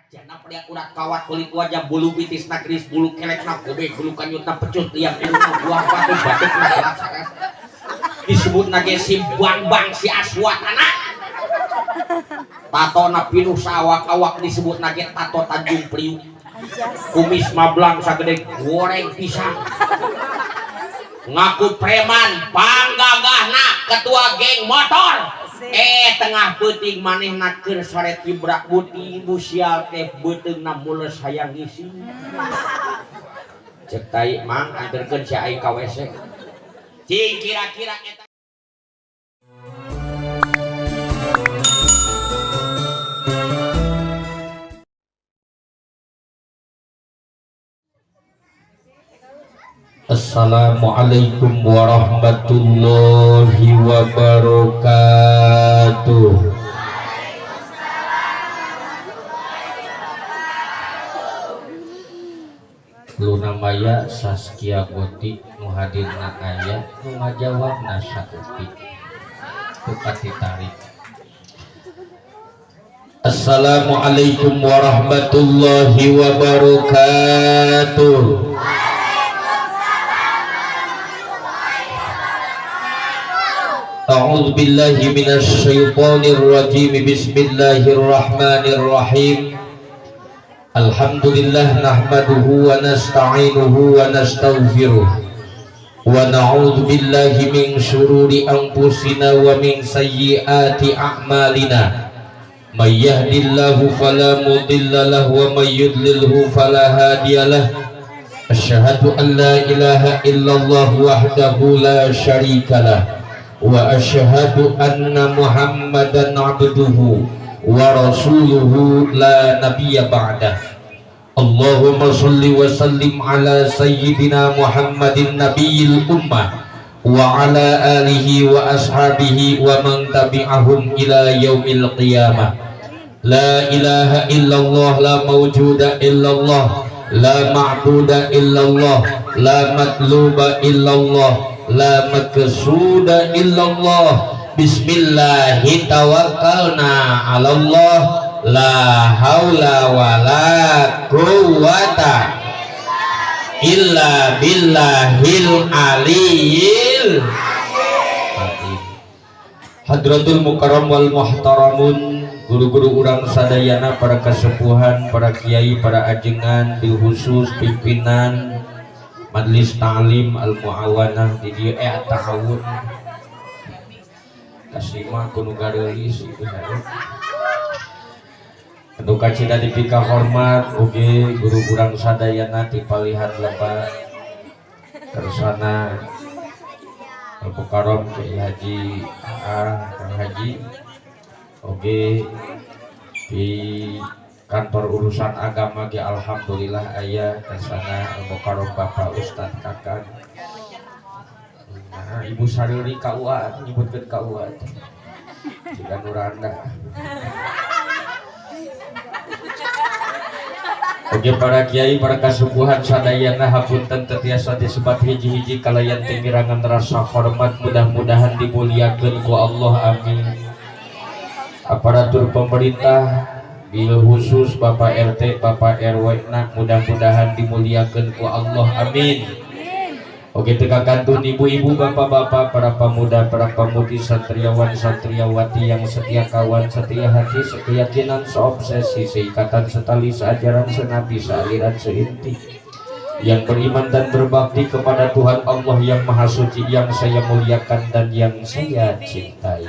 Jana pria urat kawat kulit wajah bulu pitisna keris bulu kelekna gobek bulu kanyutna pecut liang iluna buah batu batukna gelap sanes. Disebutna ge si Bangbang si Aswatana. Tatona pinuh saawak-awak disebutna ge tato Tanjung Priuk. Kumis mablang sagede goreng pisang. Ngaku preman panggagahna ketua geng motor. Tengah peuting manehna keur sare tibrak buti ibu sial teh beuteungna mules hayang ngisi. Cek tai mang anterkeun si aing ka WC. Cing kira-kira eta Assalamualaikum warahmatullahi wabarakatuh. Luna Maya Saskia Gotik nu hadirna aya nu ngajawabna saeutik teu katitarik. Assalamualaikum warahmatullahi wabarakatuh. A'udzu billahi minasy syaithanir rajim. Bismillahirrahmanirrahim. Alhamdulillah nahmaduhu wa nasta'inuhu wa nastaghfiruh wa na'udzu billahi min syururi anfusina wa min sayyiati a'malina. May yahdihillahu fala mudilla lahu wa may yudlilhu fala hadiyalah. Asyhadu an la ilaha illallah wahdahu la syarikalah wa asyhadu anna Muhammadan abduhu wa rasuluhu la nabiyya ba'dah. Allahumma shalli wa sallim ala sayyidina Muhammadin nabiyil ummah wa ala alihi wa ashabihi wa man tabi'ahum ila yaumil qiyamah. La ilaha illallah, la mawjuda illallah, la ma'buda illallah, la matluba illallah, la maqsuda illallah. Bismillahi tawakkalna 'ala Allah, la haula wala quwwata illa billahil aliyil azim. Hadratul mukarram wal muhtaramun, guru-guru urang sadayana, para kasepuhan, para kiai, para ajengan, bil khusus pimpinan Majelis Ta'lim Al-Muawanah di dieu ta'awun. Kasima kudu gareulis ieu hade. Anu kacida dipika hormat oge guru urang sadayana ti palihan lebat kersana Al-Mukarram Kiai Haji AA Kang Haji oge di kantor urusan agama ge alhamdulillah aya kersana Al-Mukarram Bapak Ustad Kakak. Nah, Ibu Sariri KUA nyebutkeun KUA teh. Jiga nu randa. Oge para kiai, para kasubuhan sadayana hapunten teu tiasa disebat hiji-hiji kalayan teu mirangan rasa hormat, mudah-mudahan dimuliakeun ku Allah, amin. Aparatur pemerintah bil khusus Bapak RT, Bapak RW na mudah-mudahan dimuliakeun ku Allah, amin. Oke, teu kakantun ibu-ibu, bapak-bapak, para pemuda, para pemudi, santriawan, santriawati yang setia kawan, setia hati, sekeyakinan, seobsesi, seikatan, setali, seajaran, senabi, sealiran, seinti, yang beriman dan berbakti kepada Tuhan Allah yang Maha Suci, yang saya muliakan dan yang saya cintai.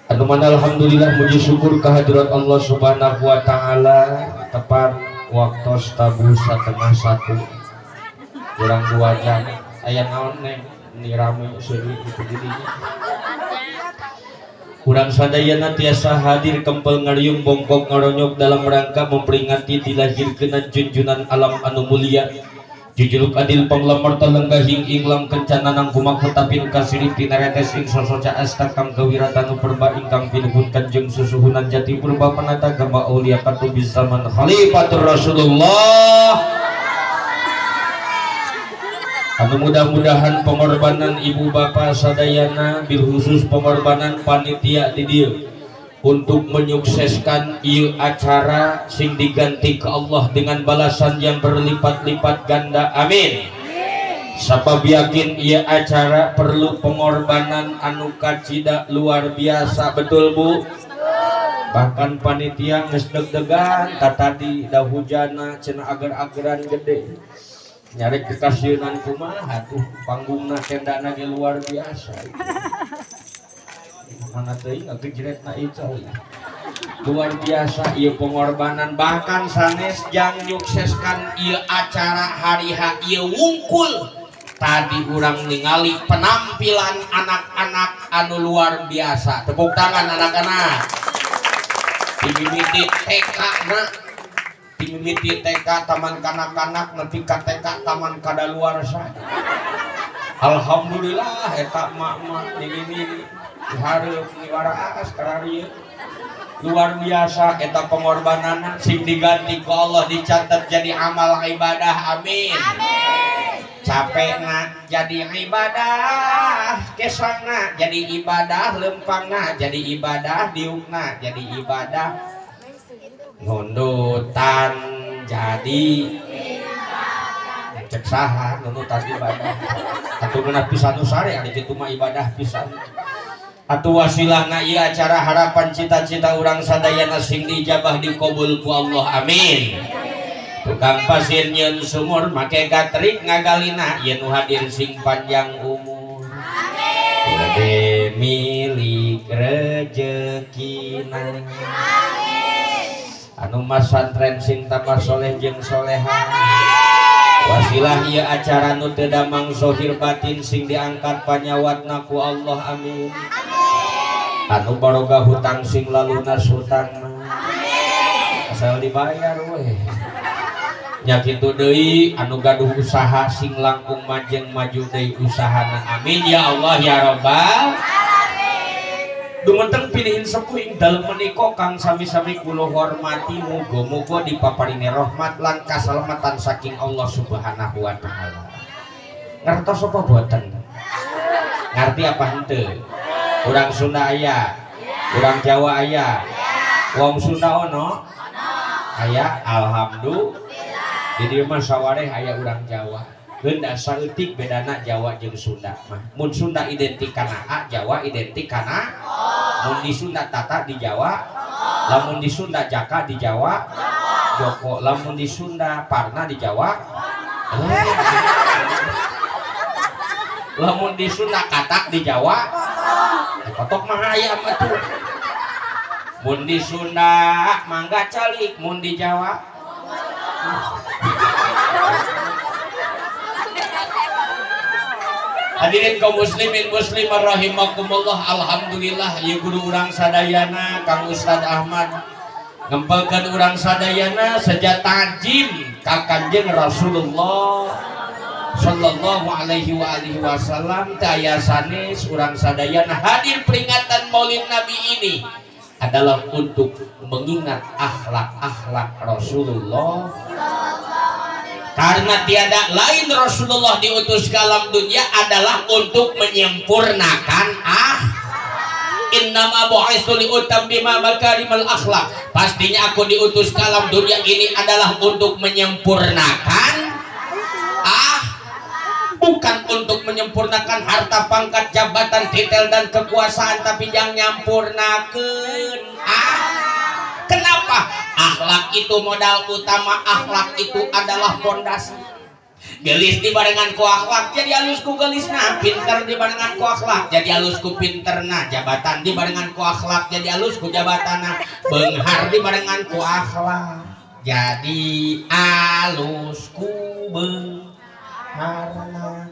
Anu mana alhamdulillah muji syukur kehadirat Allah Subhanahu wa taala, tepat waktu tabuh 12:30 kurang 2 jam aya naon neng ni rame seuri itu didinya. Urang sadayana tiasa hadir kempel ngariung bongkok ngaronyok dalam rangka memperingati dilahirkeun junjunan alam anu mulia. Jujuluk adil panglamar talenggahing inglang kencana nang kumakutapin kasirip tinaretes ing sosoca asta kang kawiratanu perba ingkang pinuhun kanjeng susuhunan jati purba panata gama aulia katubi zaman Khalifatur Rasulullah. Anu mudah-mudahan pengorbanan ibu bapak sadayana bil khusus pengorbanan panitia di dieu Untuk menyukseskan ieu acara sing diganti ke Allah dengan balasan yang berlipat-lipat ganda, amin. Sabab yakin ieu acara perlu pengorbanan anu kacida luar biasa, betul, Bu? Bahkan panitia geus deg-degan tadi da hujana cenah, ager-ageran gede nyari kekasieunan, kumaha tuh panggungna, tendana ge luar biasa. Mana teuing ngagejretna itu, luar biasa ieu pengorbanan. Bahkan sanes jang nyukseskan ieu acara hari H ieu wungkul, tadi urang ningali penampilan anak-anak anu luar biasa. Tepuk tangan anak-anak. Dimimiti TK na, dimimiti TK taman kanak-kanak nepi ka TK taman kadaluarsa. Alhamdulillah, eta mak-mak dimimiti hareup niwaraas kararieu, luar biasa eta pengorbanan, sing diganti ku Allah, dicatat jadi amal ibadah, amin. Capekna jadi ibadah, kesangna jadi ibadah, lempangna jadi ibadah, diukna jadi ibadah, nundutan jadi cek saha nundutan ibadah atuh ngeunah pisan nu sare ari kitu mah, ibadah pisan atuh. Wasilahna ieu acara, harapan cita-cita urang sadayana sing diijabah, dikabul ku Allah, amin. Tukang pasir nyeun sumur make gatrik ngagalina, ieu nu hadir sing panjang umur, gede milik rejekina, anu masantren sing tambah soleh jeung soleha. Wasilah ieu acara, nu teu damang zohir batin sing diangkat panyawatna ku Allah, amin. Anu baroga hutang sing lalunas hutangna, asal dibayar weh nya. Kitu deui, anu gaduh usaha sing langkung majeng maju deui usahana, amin ya Allah ya Rabbal. Dumeteng pinihin sepuh ing dalem menika kang sami-sami kula hormati, muga-muga dipaparini rahmat lan kasalamatan saking Allah Subhanahu wa taala. Ngertos apa boten? Ngerti apa henteu? Urang Sunda aya, urang Jawa aya, wong Sunda ono? Aya, alhamdulillah. Di dieu mah sawareh aya urang Jawa. Geun saeutik bedana Jawa jeung Sunda mah. Mun Sunda identik kana A, Jawa identik kana O. Mun di Sunda Tata, di Jawa. Lamun di Sunda Jaka, di Jawa Joko. Lamun di Sunda Parna, di Jawa. Lamun di Sunda Katak, di Jawa Kotok mah ayam atuh. Mun di Sunda mangga calik, mun di Jawa. Hadirin kaum muslimin muslimah rahimakumullah, alhamdulillah ieu guru urang sadayana Kang Ustad Ahmad ngempelkeun urang sadayana sejak tajim ka Kanjeng Rasulullah sallallahu alaihi wa alihi wasallam. Teu aya sanes urang sadayana hadir peringatan Maulid Nabi ini adalah untuk mengingat akhlak-akhlak Rasulullah, karena tiada lain Rasulullah diutus ke alam dunia adalah untuk menyempurnakan innama bu'itsu liutammima makarimal akhlak. Pastinya aku diutus ke alam dunia ini adalah untuk menyempurnakan bukan untuk menyempurnakan harta, pangkat, jabatan, titel dan kekuasaan, tapi yang nyampurnakeun kenapa? Akhlak itu modal utama, akhlak itu adalah fondasi. Gelis dibarengan ku akhlak jadi halus ku gelisna, pinter dibarengan ku akhlak jadi halus ku pinterna, jabatan dibarengan ku akhlak jadi halus ku jabatana, beunghar dibarengan ku akhlak jadi alus ku beungharna.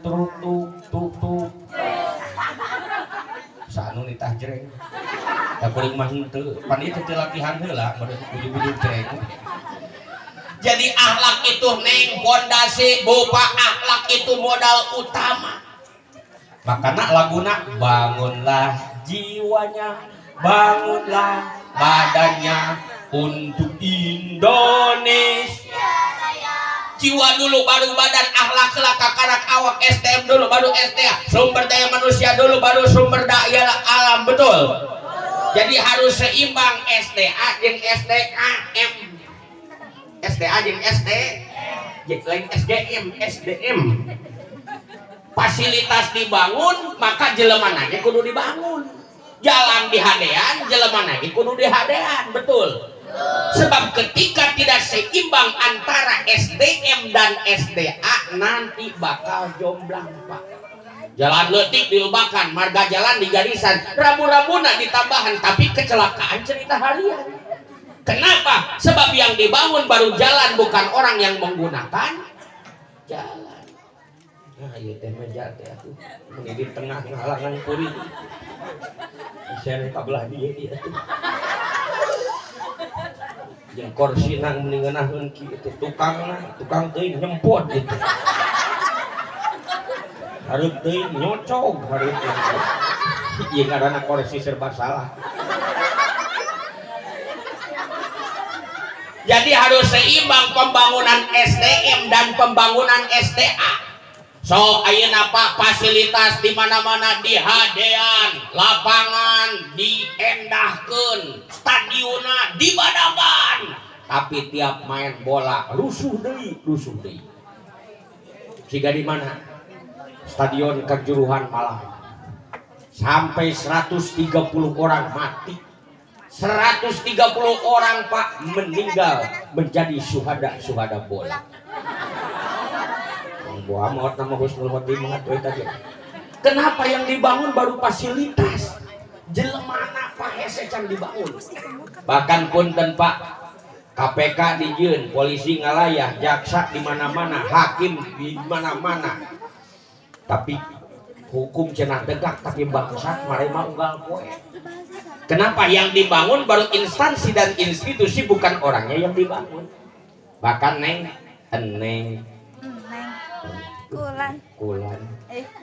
Truk tuk tuk tuk sanu nitah jreng da kuring mah henteu pan ieu teh latihan heula meureun ujug-ujug jreng. Jadi akhlak itu neng fondasi bupa, akhlak itu modal utama. Makanya laguna bangunlah jiwanya, bangunlah badannya untuk Indonesia. Jiwa dulu baru badan, akhlak lah kakarak awak, SDM dulu baru SDA, sumber daya manusia dulu baru sumber daya alam, betul? Jadi harus seimbang SDA jeung SDKM, SDA jeung SD jeung lain SGM, SDM. Fasilitas dibangun, maka jelema ge kudu dibangun. Jalan dihadean, jelema ge kudu dihadean, betul? Sebab ketika tidak seimbang antara SDM dan SDA, nanti bakal jomblang, Pak. Jalan leutik dilebakan, marga jalan di garisan, rambu-rambuna ditambahan, tapi kecelakaan cerita harian. Kenapa? Sebab yang dibangun baru jalan, bukan orang yang menggunakan jalan. Nah, ieu teh meja teh atuh mun di tengah ngahalangan kuring. Bisa ka belah dieu ieu atuh. Jeung korsina mending ngeunaheun kieu, tukangna, tukang teuing nyempot gitu. Hareup teuing nyocog hareup. Ieu ngaranna korsi serba salah. Jadi harus seimbang pembangunan SDM dan pembangunan SDA. So ayeuna Pak, fasilitas di mana-mana dihadean, lapangan diendahkeun, stadionna dibadagan. Tapi tiap main bola rusuh deui, rusuh deui. Siga di mana? Stadion Kanjuruhan Malang. Sampai 130 orang mati. 130 orang, Pak, meninggal menjadi syuhada-syuhada bola. Buah maut nama husnul khotimah atuh eta ge. Kenapa yang dibangun baru fasilitas? Jelemana Pak hese can dibangun. Bahkan punten Pak, KPK dijieun, polisi ngalayah, jaksa di mana-mana, hakim di mana-mana. Tapi hukum cenah tegak, tapi bangsat marema unggal poe. Kenapa yang dibangun baru instansi dan institusi, bukan orangnya yang dibangun? Bahkan neng, eneng, Kulan. Kulan.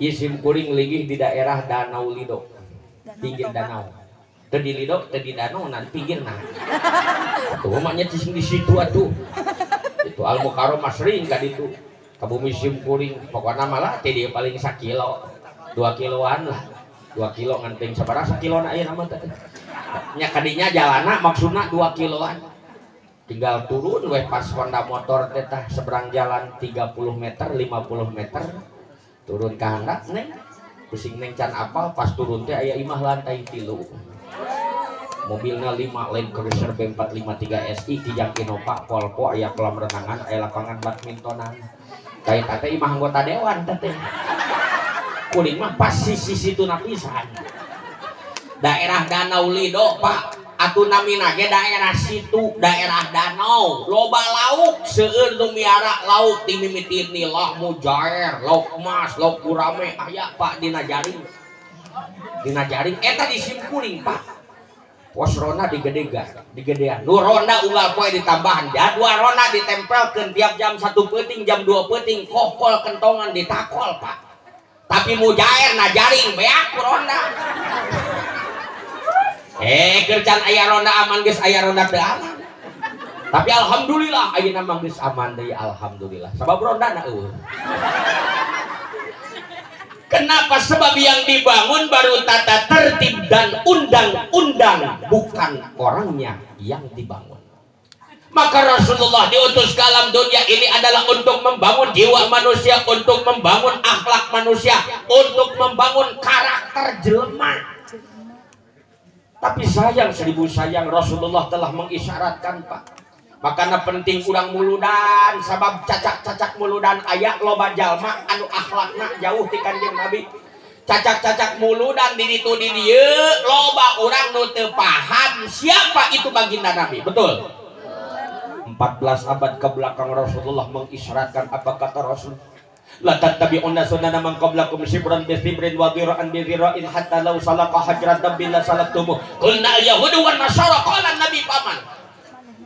Isim kuring linggih di daerah Danau Lido. Pinggir danau. Teu di Lido, teu di danau, nan pinggirna. Atuh mah nya cicing di situ atuh. Itu Al Mukarramah sering ka ditu. Ka bumi sim kuring, pokona malah teh dia paling sakilo. 2 kiloan lah. 2 kilo ngan teuing sabaraha sakilona ayeuna mah teh. Nya kadinya jalana maksudna 2 kiloan. Tinggal turun weh pas Honda motor teh tah seberang jalan 30 meter, 50 meter turun ka handap neng. Pusing neng can apal pas turun teh aya imah lantai 3. Mobilna 5 Land Cruiser B453 SI Kijang Innova Volvo aya kolam renangan aya lapangan badmintonan. Kaita teh imah anggota dewan teh teh. Kuring mah pas sisi situ pisan. Daerah Danau Lido, Pak. Atuh namina ge daerah situ, daerah danau, loba lauk, seueur nu miara lauk ti mimiti nilah mujair, lauk emas, lauk gurame, aya Pak dina jaring. Dina jaring eta di simkuring, Pak. Pos ronda digedegan, digedean. Nu ronda unggal poe ditambahan, jadwal ronda ditempelkeun tiap jam 1 peuting, jam 2 peuting, kokol kentongan ditakol, Pak. Tapi mujair na jaring beak ku ronda. Kerjaan aya ronda aman geus, aya ronda teu aman. Tapi alhamdulillah ayeuna mah geus aman deui, alhamdulillah. Sabab ronda na eueuh. Kenapa? Sebab yang dibangun baru tata tertib dan undang-undang, bukan orangnya yang dibangun. Maka Rasulullah diutus ke alam dunia ini adalah untuk membangun jiwa manusia, untuk membangun akhlak manusia, untuk membangun karakter jelema. Tapi sayang, seribu sayang, Rasulullah telah mengisyaratkan, Pak. Makanya penting urang muludan, sabab cacak-cacak muludan aya loba jalma anu akhlakna jauh ti Kanjeng Nabi. Cacak-cacak muludan di ditu di dieu loba urang nu teu paham siapa itu baginda Nabi. Betul? 14 abad ke belakang Rasulullah mengisyaratkan, apa kata Rasul? La tattabi'unna sunana man qablakum shibran bi shibrin wa dhira'an bi dhira'in hatta law salaka hajratan bila salaktumu. Qulna al-yahudu wan nasara qala nabi paman.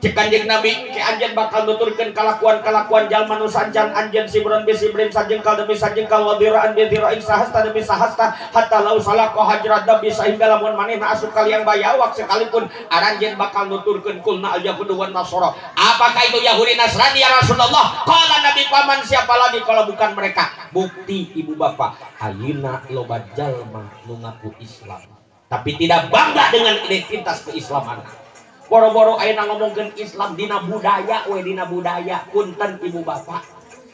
Cek Kanjeng Nabi ke anjeun bakal nuturkeun kalakuan-kalakuan jalma nu sancan anjeun sibron bi sibrin sajengkal demi sajengkal wa dhira'an bi dhira'in sahasta demi sahasta hatta law salaka hajratan bi sahingga lamun manehna asup kaliang bayawak sekalipun aranjeun bakal nuturkeun. Qulna al-yahudu wan nasara. Apakah itu Yahudi Nasrani ya Rasulullah? Qala Nabi paman, siapa lagi kalau bukan mereka? Bukti ibu bapak, ayeuna loba jalma nu ngaku Islam Tapi tidak bangga dengan identitas keislaman. Boro-boro ayeuna ngomongkeun Islam dina budaya we, dina budaya. Punten ibu bapak,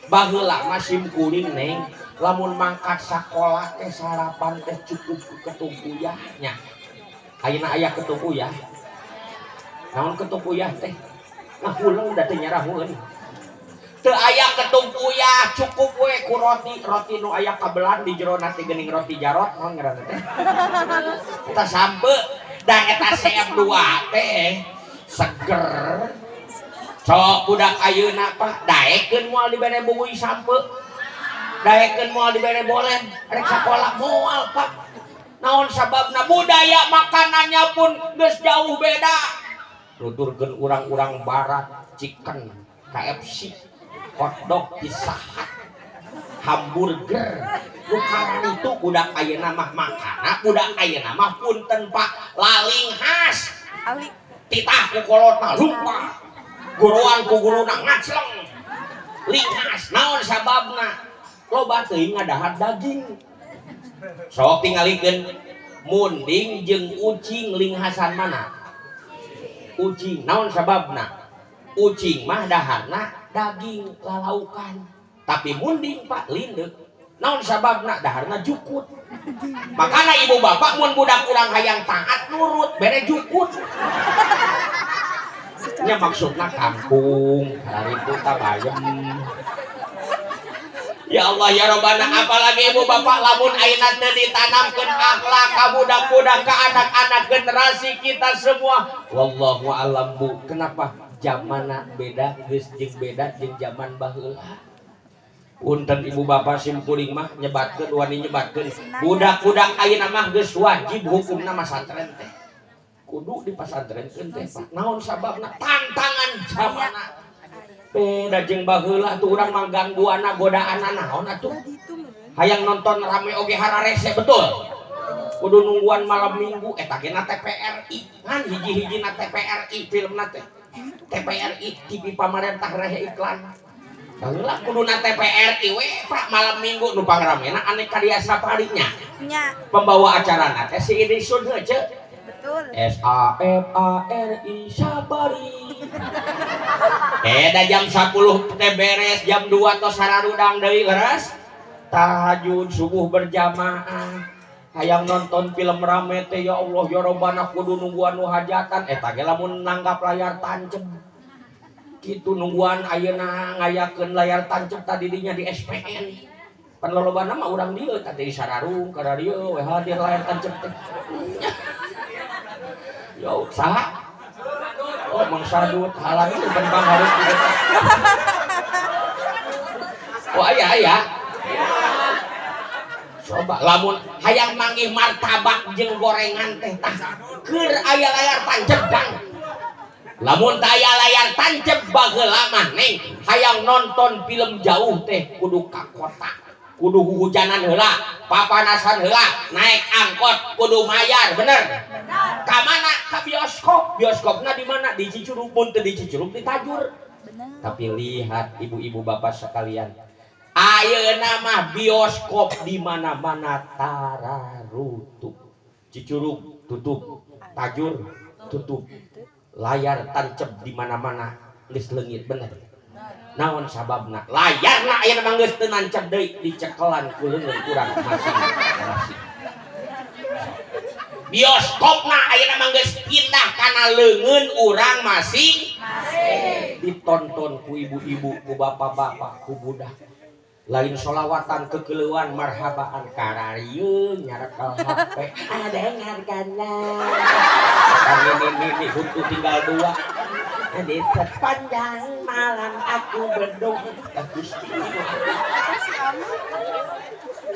baheula mah sim kuring, Neng, lamun mangkat sakola teh sarapan teh cukup ku ketuk uyah nya. Ayeuna aya ketuk uyah? Naon ketuk uyah teh? Ngahuleng da teu nyarahoeun. Teu aya ketuk uyah, cukup we ku roti, roti nu aya kabelan di jerona teh geuning, roti Jarot, naon ngaranna teh, eta sampe dan eta CM2 teh seger. Sok budak ayeuna, Pak, daekeun moal dibere bubui sampe, daekeun moal dibere bolen rek sakola? Moal, Pak. Naon sababna? Budaya makanannya pun geus jauh beda. Nuturkeun urang-urang barat, chicken KFC, hotdog Pizza Hut, hamburger nu itu. Budak ayeuna mah makana, budak ayeuna mah, punten Pak, lalinghas. Ali. Titah ku kolotna lumpat, guruan ku guruna ngacleng, linghas. Naon sababna? Loba teuing ngadahar daging. Sok tingalikeun munding jeung ucing, linghasan mana? Ucing. Naon sababna? Ucing mah daharna daging, lalaukan, tapi munding, Pak, lindek. Naon sababna? Daharna jukut. Makanya ibu bapak, mun budak urang hayang taat nurut, bere jukut nya, maksudna kampung itu bayem. Ya Allah ya Robbana, apalagi ibu bapak, lamun ayeuna teu ditanamkeun akhlak ka budak-budak, ka anak-anak generasi kita semua, wallahu alam, Bu. Kenapa? Zamana beda geus jeung beda jeung zaman baheula. Punten ibu bapak, sim kuring mah nyebatkeun, wani nyebatkeun, budak-budak ayeuna mah geus wajib hukumna masantren teh, kudu dipasantrenkeun teh, Pak. Naon sababna? Tantangan zamana beda jeung baheula. Tuh urang mah gangguanna, godaanna naon atuh? Hayang nonton rame oge hararese, betul, kudu nungguan malam Minggu. Eta ge na TVRI ngan hiji-hiji na TVRI, filmna teh TVRI, TV pamarentah, rehe iklan. Baheula kudu na TVRI we, Pak, malam Minggu nu pangramena Aneka Dia Safari nya. Nya. Pembawa acarana teh si Idris Sun heuh. Betul. SAFARI, Safari. Beda jam 10 teh beres, jam 2 tos sararudang deui, leres, tahajud, subuh berjamaah. Hayang nonton film rame teh, ya Allah ya Robbana, kudu nungguan nu hajatan. Eta ge lamun nanggap layar tancep kitu, nungguan ayeuna ngayakeun layar tancep tadi dinya di SPN pan lolobana mah urang dieu tadi di Sararung kada dieu we hadir layar tancep teh. Yo saha? Oh, Mang Sadut halang itu tentang harus. Oh, aya aya. Coba lamun hayang manggih martabak jeung gorengan teh, tah keur aya layar tancep, Kang. Lamun teu aya layar tancep baheula mah, Neng, hayang nonton film jauh teh kudu ka kota, kudu hujanan heula, papanasan heula, naik angkot kudu mayar, bener? Ka mana? Ka bioskop. Bioskopna di mana? Di Cicurug. Mun teu di Cicurug, di Tajur. Bener. Tapi lihat, ibu-ibu bapak sekalian, ayeuna mah bioskop di mana-mana tararutup. Cicurug tutup, Tajur tutup, layar tancep di mana-mana geus leungit, bener? Naon sababna? Layarna ayeuna mah geus teu nancep deui, dicekelan ku leungeun urang masing-masing. Bioskopna ayeuna mah geus pindah kana leungeun urang masing, ditonton ku ibu-ibu, ku bapak-bapak, ku budak. Lain solawatan, kekeleuan, marhabaan, kararieu nyarekel HP, ada dengarkanlah ini ini huntu tinggal dua. Di sepanjang malam aku berdoa. Gusti.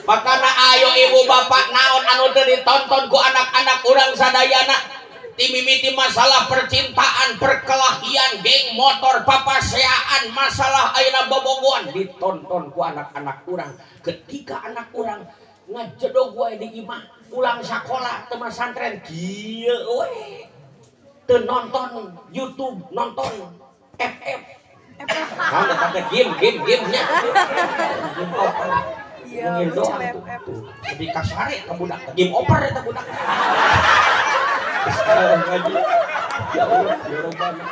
Makana ayo ibu bapak, naon anu teu ditonton ku anak-anak urang sadayana? Timimiti masalah percintaan, perkelahian, geng motor, papaseaan, masalah ayeuna bobogohan ditonton ku anak-anak urang. Ketika anak urang ngajedog wae di imah, pulang sakola teu masantren, kieu we. Teu nonton YouTube, nonton FF. Naon eta teh? Game, game, game nya. Game over. Iya, Nyengir doang mecelep. tuh. Tuh. Lebih kasare ka budak. Game over eta budak. Ngaji. Ya Allah, ya Rabbana.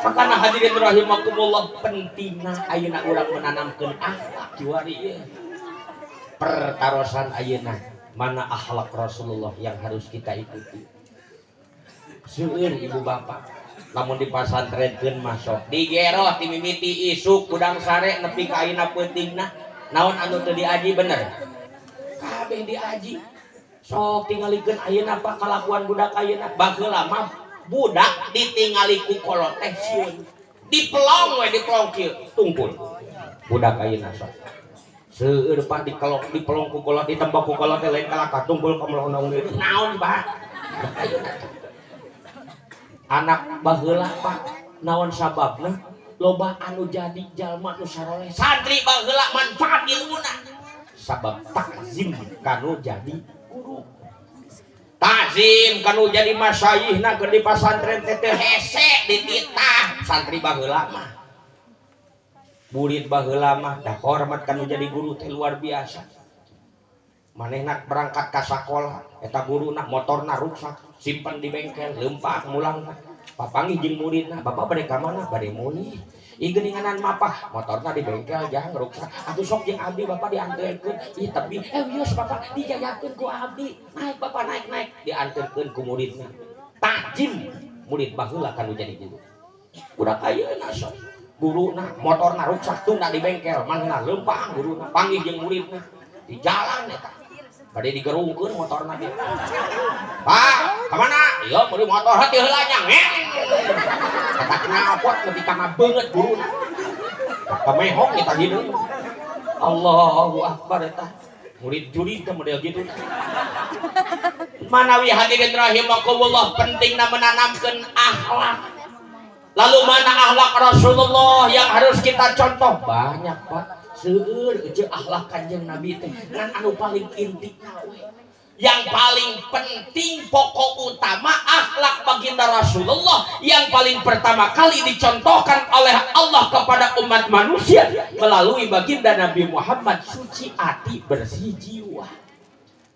Makana hadirin rahimakumullah, pentingna ayeuna urang menanamkeun akhlak kiwari ieu. Pertarosan ayeuna mana akhlak Rasulullah yang harus kita ikuti. Seueur ibu bapak lamun dipasantrenkeun masuk digeroh ti mimiti isuk kudang sare nepi ka ayeuna peutingna, naon anu teu diaji? Bener, kabeh diaji. Sok tingalikeun ayeuna, Pak, kalakuan budak ayeuna. Baheula mah budak ditingali ku kolot teh sieun, dipelong we, dipelong kieu tungkul. Budak ayeuna sok seueur, Pak, dikelok, dipelong ku kolot, ditembak ku kolot teh lain kalakah, tungkul kamelonong. Naon, Pak, ayeuna anak baheula, Pak? Naon sababna loba anu jadi jalma nu saroleh? Santri baheula manfaat ilmuna sabab takzim kanu jadi guru, takzim kanu jadi masyayihna. Keur di pasantren teh teu hese dititah santri baheula mah. Murid baheula mah da hormat kanu jadi guru teh luar biasa. Manehna berangkat ka sakola, eta guruna motorna ruksak, simpen di bengkel, leumpang mulangna. Papanggih jeung muridna, "Bapak bade ka mana?" "Bade mulih." "Ih, geuninganan mapah motorna di bengkel jang ruksak. Atuh sok jeung abdi bapak dianterkeun." "Ih, tapi wios bapak dijayakeun ku abdi. Naik bapak, naik, naik." Dianterkeun ku muridna. Takzim murid baheula kanu jadi guru. Budak ayeuna sok guruna motorna ruksak, tunda di bengkel, manehna leumpang, guruna panggih jeung muridna di jalan. Eta bade digerungkeun motorna dia. "Pak, kemana?" "Iya, meuli motor." "Hati heula nya." Eta knalpot nepi ka beungeut guruna. Kamehong eta hideung. Allahu akbar, eta murid jurig teh model gitu. Manawi hadirin rahimakumullah, pentingna menanamkeun akhlak. Lalu mana akhlak Rasulullah yang harus kita contoh? Banyak, Pak. Seueur euceu akhlak Kanjeng Nabi teh. Ngan anu paling inti we, yang paling penting, pokok utama akhlak baginda Rasulullah yang paling pertama kali dicontohkan oleh Allah kepada umat manusia melalui baginda Nabi Muhammad, suci hati, bersih jiwa.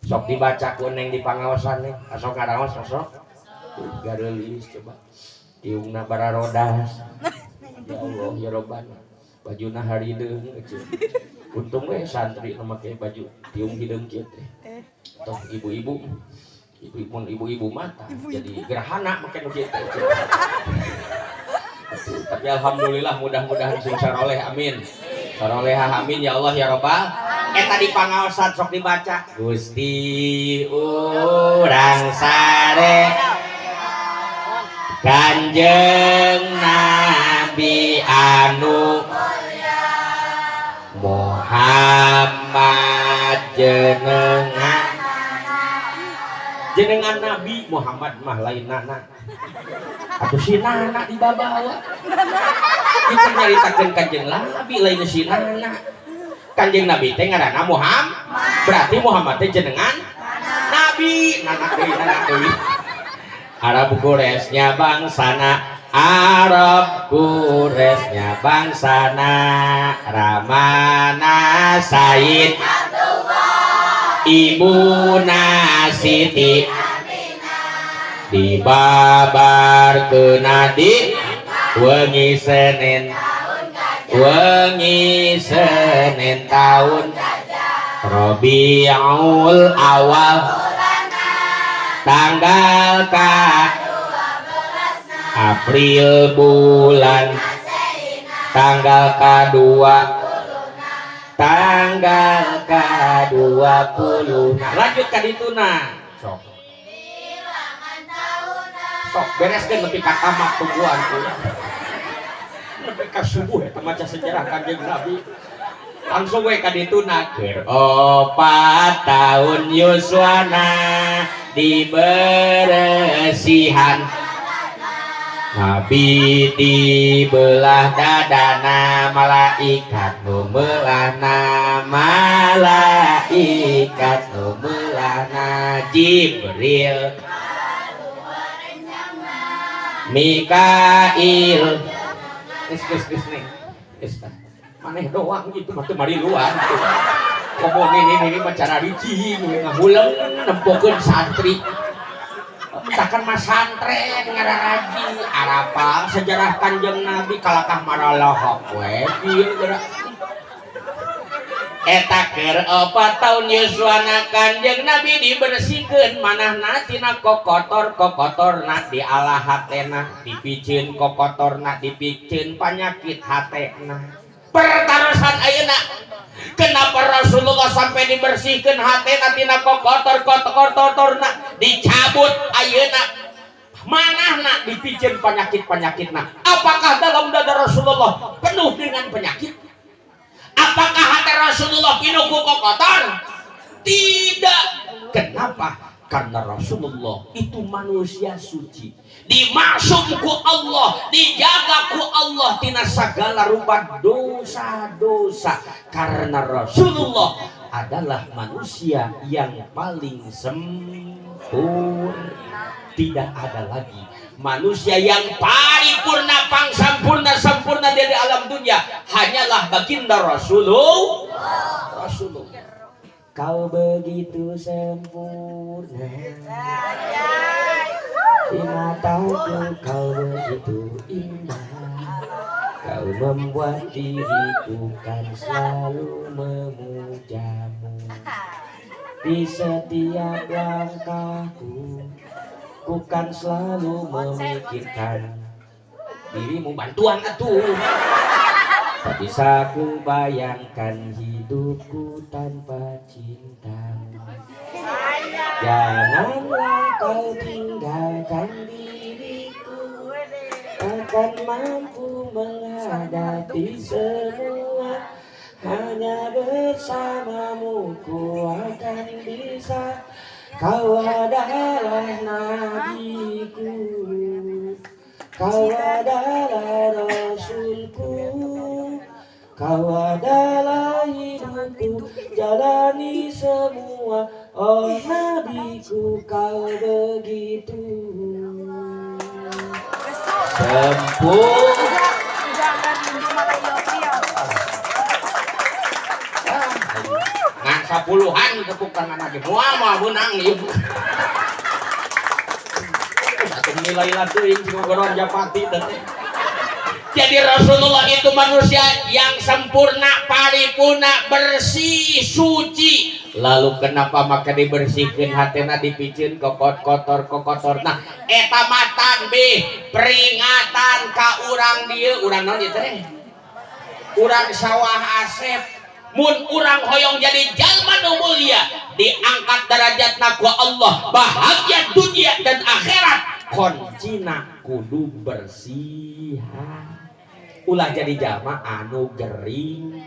Sok dibaca ku neng di pangaosan neng, sok ngaraos, sok gareulis. Coba tiungna bararodas. Ya Allah, ya Robbana, bajuna harideung. Untung we santri nu make baju tiung hideung kieu teh. Toh ibu-ibu, ibu-ibu, ibu-ibu mata jadi gerhana make nu kieu teh. Tapi alhamdulillah, mudah-mudahan sing saroleh, amin, sarolehah, amin ya Allah ya Robbal. Eta di pangaosan sok dibaca. Gusti urang sare Kanjeng Nabi anu Muhammad jenengan, jenengan Nabi Muhammad mah lain nana atau si nana di babawa. Kita nyaritakeun Kanjeng Nabi, lain si nana. Kanjeng Nabi teh ngaranna Muhammad, berarti Muhammad teh jenengan Nabi. Nana deui, nana deui. Arab Quraisnya bangsana, Arab Quraisnya bangsana, Ramana Said, Ibuna Siti, dibabarkeun di wengi Senin, wengi Senin tahun Rabiul Awal, tanggal ka April bulan tanggal kedua, tanggal ke-20. Nah, lanjut ka dituna. Sok sok bereskeun nepi ka tamat, tungguan nepi ka subuh eta maca sejarah Kanjeng Nabi. Langsung we ka dituna. Keur 4 tahun yuswana diberesihan Nabi, dibelah dadana malaikat nu meulahna, malaikat nu meulahna Jibril, Mikail. Geus, geus, geus nih, geus tah. Maneh doang gitu mah teu mariluan. Komo ini mah cara ricing ngahuleng nempokeun santri. Mentakan mah santren ngararaji arapal sejarah Kanjeng Nabi kalakah maralohok we kieu geura. Eta keur 4 tahun yuswana Kanjeng Nabi dibersihkeun manahna tina kokotor kokotorna dialah hatena dipiceun kokotorna dipiceun panyakit hatena. Pertarosan ayeuna kenapa Rasulullah sampai dibersihkeun hatena tina kokotor kokotorna dicabut ayeuna manahna dipiceun penyakit-penyakitna. Apakah dalam dada Rasulullah penuh dengan penyakit? Apakah hati Rasulullah penuh ku kotor? Tidak. Kenapa? Karena Rasulullah itu manusia suci, dimaksum ku Allah, dijaga ku Allah tina segala rupa dosa-dosa. Karena Rasulullah adalah manusia yang paling sempurna. Tidak ada lagi manusia yang paripurna pangsampurna sempurna dari alam dunia, hanyalah baginda Rasulullah. Rasulullah. Kau begitu sempurna di mataku, kau begitu indah, kau membuat diriku kan selalu memujamu. Di setiap langkahku, ku kan selalu memikirkan dirimu. Bantuan atuh. Tak bisa ku bayangkan hidupku tanpa cintamu. Janganlah kau tinggalkan diriku, takkan mampu menghadapi semua. Hanya bersamamu ku akan bisa. Kau adalah nabiku, kau adalah rasulku, kau adalah hidupku, jalani semua. Oh nabiku, kau begitu sempurna. Ngan 10-an tepuk tangan aja, moal menang ieu. Satu nilai teuing sing ngogoron japati teh. Jadi Rasulullah itu manusia yang sempurna, paripurna, bersih, suci. Lalu kenapa maka dibersihkan hatena dipiceun kokotor kokotor? Nah, eta matan bih peringatan ka urang dieu, urang naon ieu teh? Urang sawah Asep. Mun urang hoyong jadi jalma nu mulia, diangkat derajatna ku Allah, bahagia dunia dan akhirat. Kuncina kudu bersihan. Ulah jadi jalma anu gering.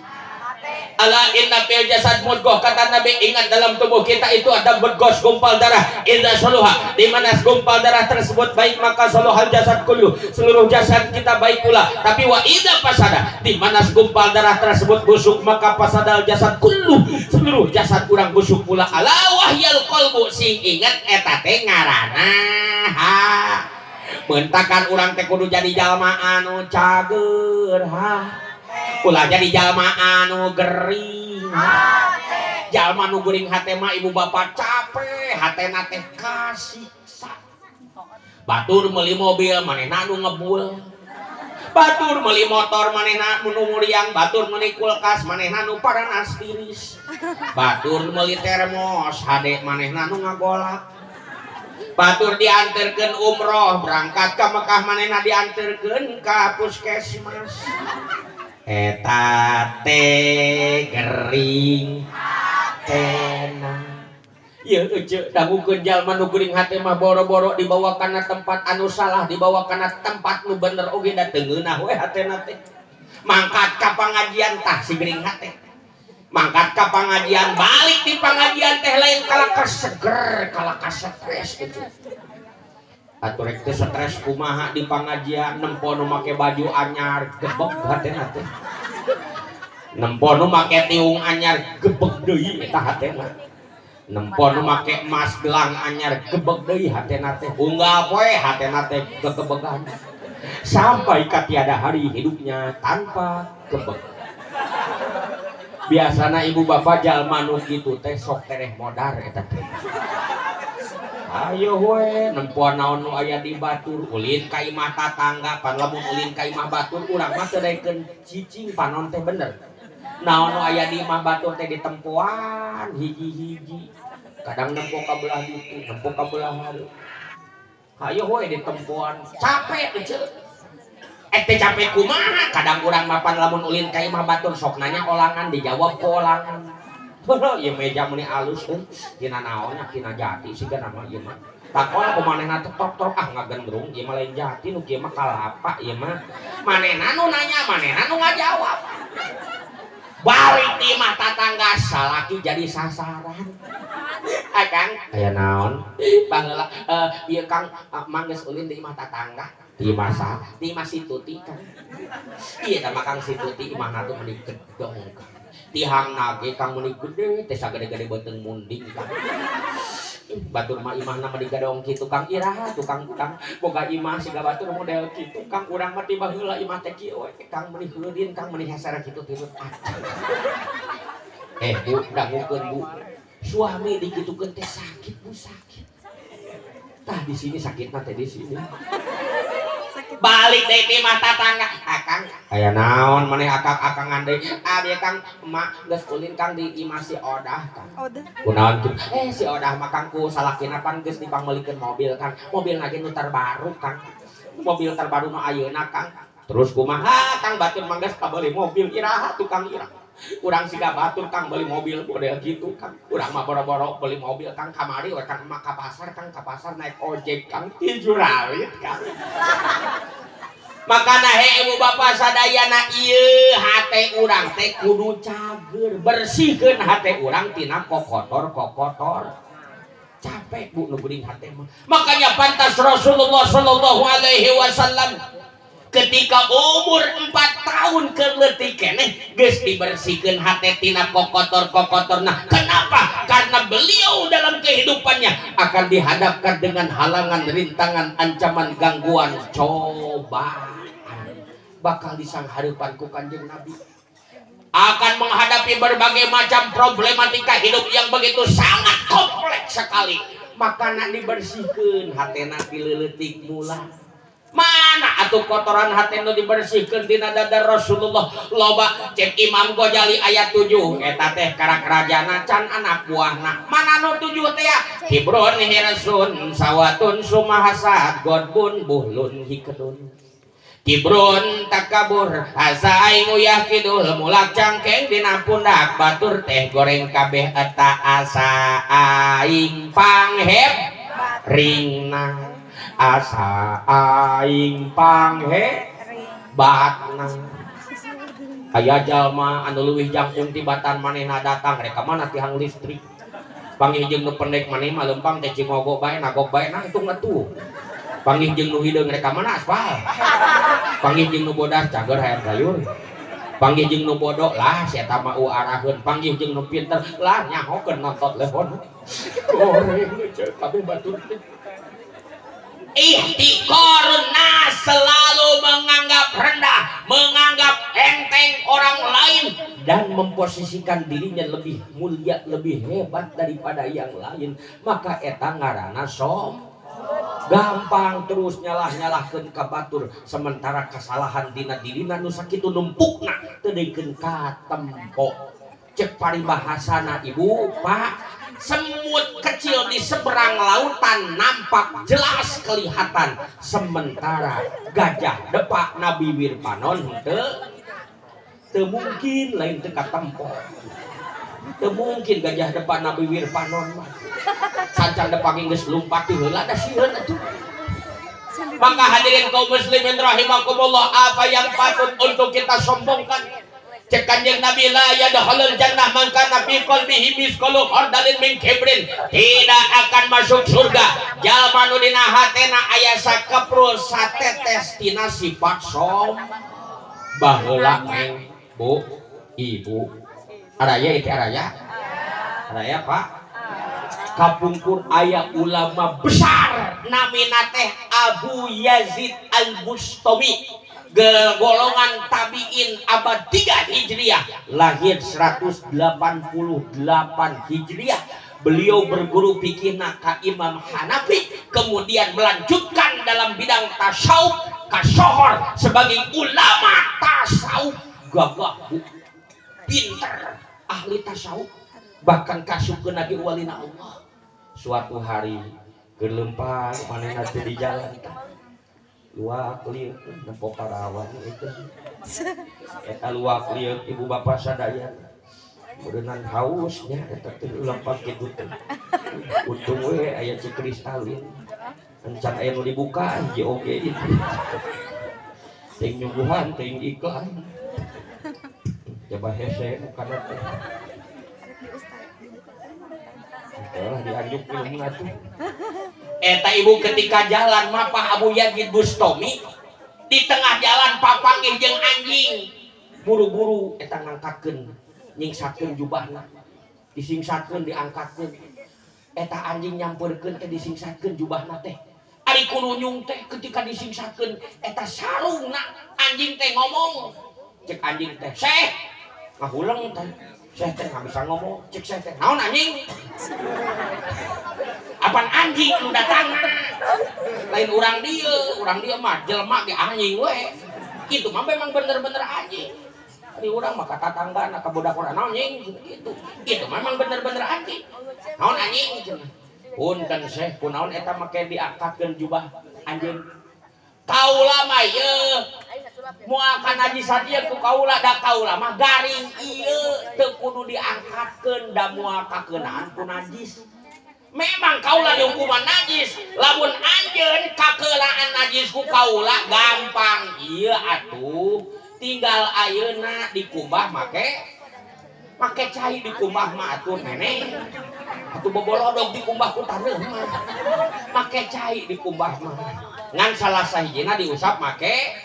Ala inna fil jasad mudghah, kata Nabi, ingat dalam tubuh kita itu ada mudghah gumpal darah. Idza soluha, di mana gumpal darah tersebut baik maka soluhal jasad kullu, seluruh jasad kita baik pula. Tapi wa idza fasada, di mana gumpal darah tersebut busuk maka fasadal jasad kullu, seluruh jasad kurang busuk pula. Ala wahyal qalbu, sing ingat eta teh ngaranna ha. Mentakan urang teh kudu jadi jalma anu cager ha. Ulah jadi jalma anu gering. Jalma nu gering hate mah ibu bapak capek, hatena teh kasiksa. Batur meuli mobil manehna nu ngebul. Batur meuli motor manehna nu muriang, batur meuli kulkas manehna nu paranas tiris. Batur meuli termos hade manehna nu ngagolak. Batur dianterkeun umroh berangkat ka Mekah manehna dianterkeun ka puskesmas. Eta teh gering hatena. Ieu ece dangukeun jalma nu gering hate mah boro-boro dibawa kana tempat anu salah, dibawa kana tempat nu bener oge da teu ngeunah we hatena teh. Mangkat ka pangajian tah si gering hate. Mangkat ka pangajian, balik di pangajian teh lain kalakah seger, kalakah stres gitu. Atuh rek teh stres kumaha di pangajian, nempo nu make baju anyar gebeg hatena teh. Nempo nu make tiung anyar gebeg deui eta hatena. Nempo nu make emas gelang anyar gebeg deui hatena teh. Unggal poe hatena teh gegebegan. Sampai ka tiada hari hidupnya tanpa gebeg. Biasana ibu bapak jalma nu kitu teh sok tereh modar eta teh. Ayo we nempoan naon nu aya di batur ulin ka imah tatangga pan lamun ulin ka imah batur urang mah teu daekeun cicing panon teh bener. Naon nu aya di imah batur teh ditempoan hiji-hiji. Kadang nempo ka belah ditu, nempo ka belah hareup. Ayo we ditempoan capek ece. Teh capek kumaha kadang urang mapan lamun ulin ka imah batur sok nanya olangan dijawab ku olangan. Heuh ieu meja meuni alus euy tina naonnya tina jati siga nama ieu mah. Takon ku manehna teh tok-tok ah ngagendrung ieu mah lain jati nu kieu mah kalapa ieu mah. Manehna nu nanya manehna nu ngajawab. Balik di imah tatangga salaki jadi sasaran. Akang aya naon? Baheula ieu Kang mah geus ulin di imah tatangga. Di masa, di imah si Tuti kan. Iya tah mah Kang si Tuti imahna tuh meuni gedong Kang. Tihangna ge Kang meuni gede teh sagede-gede beuteung munding Kang. Batur mah imahna mah digadong kitu Kang iraha tukang Kang boga imah siga batur model kitu Kang urang mah ti baheula imah teh kieu we Kang meuni heureun Kang meuni hesera kitu tirut. Bu dangukeun Bu. Suami dikitukeun teh sakit Bu sakit. Tah di sini sakitna teh di sini. Balik deui ti imah tatangga akang aya naon maneh akang-akangan deui ah dieu Kang emak geus ulin Kang di imah si Odah Kang kunaon kitu si Odah mah Kang ku salakina pan geus dipangmeulikeun mobil Kang mobilna ge nu terbaru Kang mobil terbaru nu ayeuna Kang terus kumaha Kang batur mah geus kabeuli mobil iraha tukang iraha urang siga batur Kang beli mobil model gitu Kang urang mah boro-boro beli mobil Kang kamari we Kang emak ka pasar Kang ka pasar naik ojek Kang tijuralit Kang. Makana he ibu bapak sadayana ieu hate urang teh kudu cager bersihkeun hate urang tina kokotor-kokotor. Capek Bu nu geuning hate mah. Makanya pantas Rasulullah sallallahu alaihi wasallam ketika umur 4 tahun keleutik keneh geus dibersihkeun hate tina kokotor-kokotorna. Kenapa? Karena beliau dalam kehidupannya akan dihadapkan dengan halangan, rintangan, ancaman, gangguan, cobaan. Bakal disanghareupan ku Kanjeng Nabi. Akan menghadapi berbagai macam problematika hidup yang begitu sangat kompleks sekali. Makana dibersihkeun hatena dileuletik mula. Mana atuh kotoran hate nu dibersihkeun tina dada Rasulullah loba cek Imam Ghazali ayat 7 eta teh karakrajana can anak buahna mana nu 7 teh ya kibrun hirsun sawatun sumahasat godbun buhlun hikedun kibrun takabur asa aing uyah kidul mulak cangkeng dina pundak batur teh goreng kabeh eta asa aing pangheb ringna asa aing panghe batna aya jalma anu leuwih jangkung tibatan manehna datang rek ka mana tihang listrik panggih jeung nu pendek maneh mah leumpang teh cimogo bae nagok bae nangtung atuh panggih jeung nu hideung rek ka mana aspal panggih jeung nu bodas cager hayam sayur panggih jeung nu bodoh lah si eta mah uaraheun panggih jeung nu pinter lah nyahokeun nonton lehon goreng kabeh batur teh. Ihtiqarun nas selalu menganggap rendah, menganggap enteng orang lain dan memposisikan dirinya lebih mulia, lebih hebat daripada yang lain. Maka eta ngaranna som. Gampang terus nyalah-nyalahkeun ka batur sementara kesalahan dina dirina nu sakitu numpukna teu deikeun katempo. Cek paribahasana Ibu, Pak, semut kecil di seberang lautan nampak jelas kelihatan, sementara gajah depak Nabi Wirpanon teu mungkin lain teu katempo. Teu mungkin gajah depak Nabi Wirpanon mah. Sancan depak geus lumpat ti heula da sieun atuh. Maka hadirin kaum muslimin rahimakumullah, apa yang patut untuk kita sombongkan? Cek Kanjeng Nabi la yadkhulul jannah man kana fi qalbihi misqalu khardalin min kibrin, tidak akan masuk surga jalma nu dina hatena aya sakeprul satetes tina sifat som. Baheula neng Bu, Ibu, araya itu araya. Araya Pak. Kapungkur aya ulama besar namina teh Abu Yazid Al-Bustami. Golongan tabiin abad 3 Hijriah, lahir 188 Hijriah. Beliau berguru fikih ka Imam Hanafi, kemudian melanjutkan dalam bidang tasawuf kasohor sebagai ulama tasawuf gagah bu, pinter ahli tasawuf, bahkan kasupkeun lagi walina Allah. Suatu hari keur leumpang manehna teh di jalan tah luak lieuk nempo parawan itu eta luak lieuk ibu bapak sadayana meureunnan hausnya eta teh lempang kitu teh untung we aya cikristalin encan aya nu dibuka hiji oge itu teuing nyuguhan teuing iklan coba hese mukana teh lah dianjuk ilmu atuh eta ibu ketika jalan mapah Abu Yazid Bustami di tengah jalan papanggih jeung anjing buru-buru eta ngangkatkeun nyingsakeun jubahna disingsatkeun diangkatkeun eta anjing nyamperkeun teh disingsatkeun jubahna teh ari kurunyung teh ketika disingsatkeun eta sarungna anjing teh ngomong cek anjing teh seh ngahuleng teh seh teh nggak bisa ngomong cek seh teh naon anjing apan anjing nu datang lain urang dieu mah jelema ge anjing we kitu mah memang bener-bener anjing. Di urang mah ka tatangga ka budak urang naon anjing gitu. Itu memang bener-bener anjing. Naon anjing cenah. Punten seh kunaon eta make diangkatkeun jubah anjeun. Kaula mah ieu moal kana najis ieu ku kaula da kaula mah garing ieu teu kudu diangkatkeun da moal kakeunaan ku najis. Memang kaula dihukuman najis, lamun anjeun kakeulaan najis ku kaula gampang ieu atuh. Tinggal ayeuna dikumbah make cai dikumbah mah atuh nenek atuh bobolodog dikumbah ku taneuh mah make cai dikumbah mah ngan salah sahijina diusap make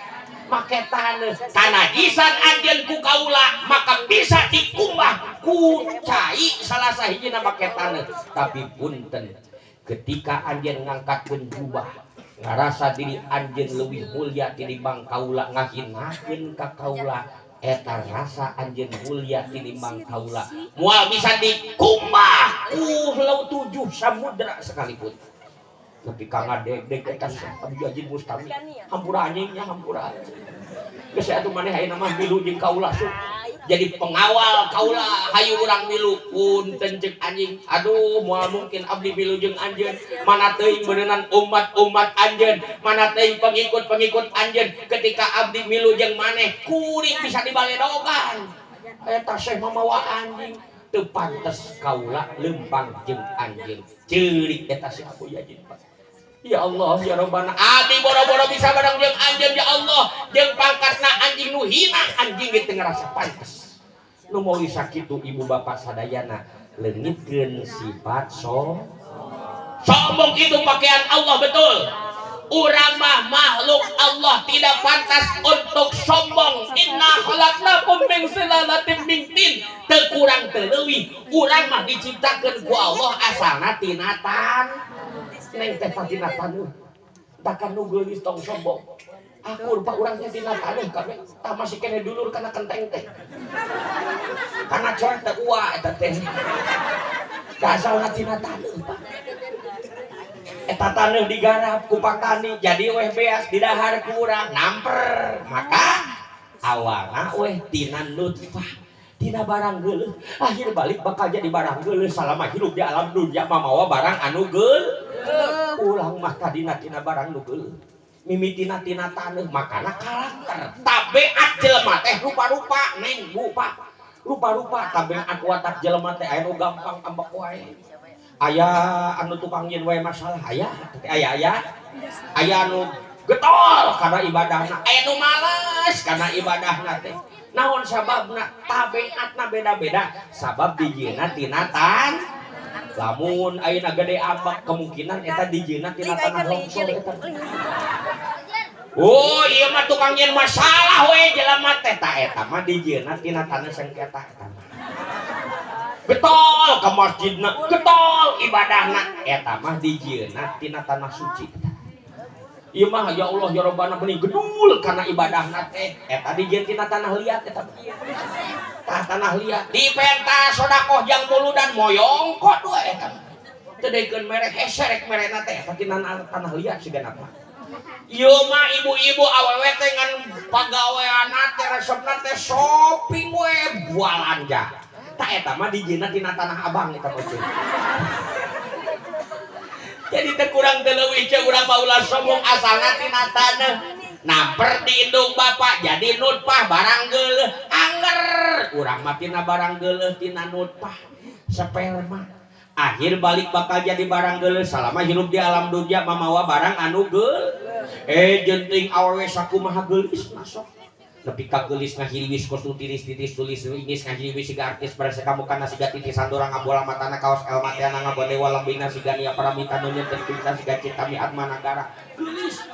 taneuh kanajisan anjeun ku kaula maka bisa dikumbah ku cai salah sahijina make taneuh. Tapi punten ketika anjeun ngangkatkeun jubah ngarasa diri anjeun leuwih mulia tinimbang kaula ngahinakeun ka kaula eta rasa anjeun mulia tinimbang kaula moal bisa dikumbah ku laut 7 samudra sekalipun. Tapi ka ngadeg-deg eta Abu Yazid Bustami hampura anjingnya hampura geus atuh maneh ayeuna mah milu jeung kaula sok jadi pengawal kaula hayu urang milu punten ceuk anjing aduh moal mungkin abdi milu jeung anjeun mana teuing beuneunan umat-umat anjeun mana teuing pengikut-pengikut anjeun ketika abdi milu jeung maneh kuring bisa dibaledogan eta seh mamawa anjing teu pantes kaula leumpang jeung anjeun ceurik eta si Abu Yazid. Ya Allah ya Rabbana abdi boro-boro bisa bareng jeung anjeun ya Allah jeung pangkatna anjing nu hina anjing ge teu ngarasa pantes. Nu moal sakitu ibu bapak sadayana leungitkeun sifat sombong itu pakaian Allah betul. Urang mah makhluk Allah tidak pantas untuk sombong. Inna khalaqnakum min sulalatin min tin. Teu kurang teu leuwih. Urang mah diciptakeun ku Allah asalna tina taneuh. Neng teh tina taneuh. Takan nu geulis tong sombong. Aku rupa urang teh tina taneuh kabeh. Tah masih keneh dulur kana kenteng teh. Kana coek teh ua eta teh. Da asalna tina taneuh Pak. Eta taneuh digarap ku patani jadi weh beas didahar ku urang namper maka awalna weh tina nutfah tina barang geuleuh akhir balik bakal jadi barang geuleuh salama hidup di alam dunia mamawa barang anu geuleuh ulang mah tadina tina barang nu geuleuh mimitina tina taneuh makana karakter tabeat jelema teh rupa-rupa neng bu pak rupa-rupa tabeat watak jelema teh aya nu gampang ambek wae aya anu tukang nyin wae masalah aya aya aya aya anu getol karena ibadahna aya nu males karena ibadahna teh naon sababna tabeatna beda-beda sabab dijieunna tina tan lamun ayeuna gede ambek kemungkinan eta dijieunna tina tanah longsor eta. Oh ieu mah tukang nyin masalah we jelema teh ta eta mah dijieunna tina tanah sengketa eta mah. Getol ke masjidna, getol ibadahna eta mah dijieunna tina tanah suci. Ieu mah ya Allah ya Rabbana meni gedul kana ibadahna teh. Eta dijieun tina tanah liat eta. Tah tanah liat dipenta sedekah jang muludan moyongkot we eta. Teu dekeun mere hese rek merena teh eta tina tanah liat sigana mah. Ieu mah ibu-ibu awewe teh ngan pagaweanna teh resepna teh shopping we balanja. Tah eta mah dijieunna tina tanah abang eta mah. Jadi teu kurang teu leuwih ceuk urang mah ulah sombong asalna tina taneuh. Namper di indung bapak jadi nutpah barang geuleuh anger. Urang mah tina barang geuleuh tina nutpah sperma. Akhir balik bakal jadi barang geuleuh salama hirup di alam dunia mamawa barang anu geuleuh. Jenting awewe sakumaha geulis masuk. Nepi ka geulis ngahiriwis kos nu tiris-tiris tulis ingis ngahiriwis siga artis barasa kamukana siga titisan dorang ngabola matana kaos el mateana ngabodewa lembina siga nia paramita nu nyeun pinta siga citami atma nagara geulis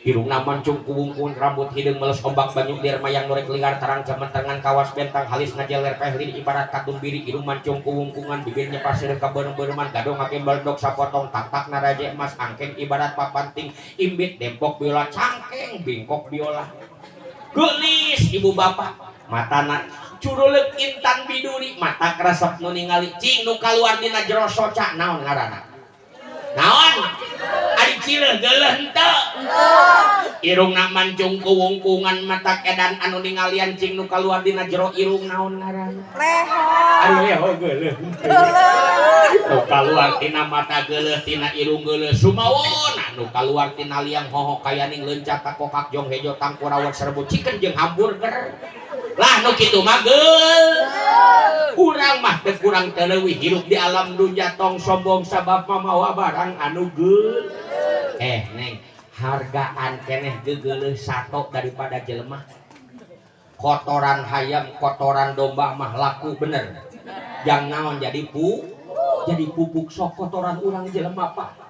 irungna mancung kuwungkun rambut hideung meles ombak banyu liar mayang norek liar tarang jamantengan kawas bentang halis ngajeler pehlin ibarat katun biri irung mancung kuwungkungan bibirnya pasir kabeurem-beureman gadong ngagembel dok sapotong tatak naraje emas angkeng ibarat papanting imbit dempok biola cangkeng bingkok biola geulis ibu bapak matana curuleuk intan biduri mata kresep nu ningali cing nu kaluar dina jero soca naon ngaranna naon ari cileuh geuleuh henteu irungna mancung kuwungkungan mata edan anu ningalian cing nu kaluar dina jero irung naon ngaranna leho ari leho geuleuh nu kaluar tina mata geuleuh tina irung geuleuh sumawon nu kaluar tina liang hoho kayaning leuncat takokak jong hejo tangkurawat serbu chicken jeung hamburger lah nu kitu mah geuleuh urang mah teu kurang teu leuwih hirup di alam dunya tong sombong sabab mamawa barang anu geuleuh. Neng hargaan keneh geuleuh sato daripada jelema. Kotoran hayam kotoran domba mah laku bener jang naon jadi jadi pupuk sok kotoran urang jelema Pak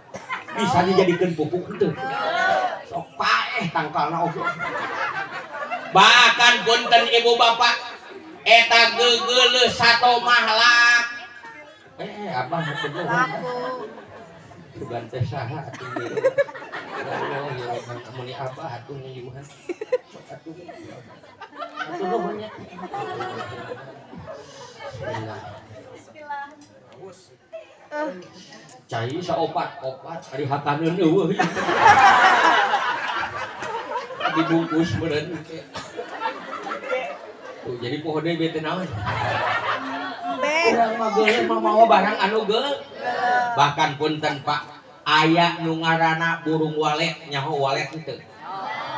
bisa dijadikeun pupuk henteu sok paeh tangkalna oge. Bahkan punten ibu bapak eta geuleuh sato mah lak abah teu laku sugan teh saha atuh ieu ya Allah mun abah atuh ngayuhan sok atuh atuh nuhun nya. Bismillah. Cai saopat-opat ari hakaneun eueuh dibungkus meureun tuh jadi poho deui bete naon urang mah geuleuh mah mawa barang anu geuleuh. Bahkan punten Pak aya nu ngaranna burung walet nyaho walet henteu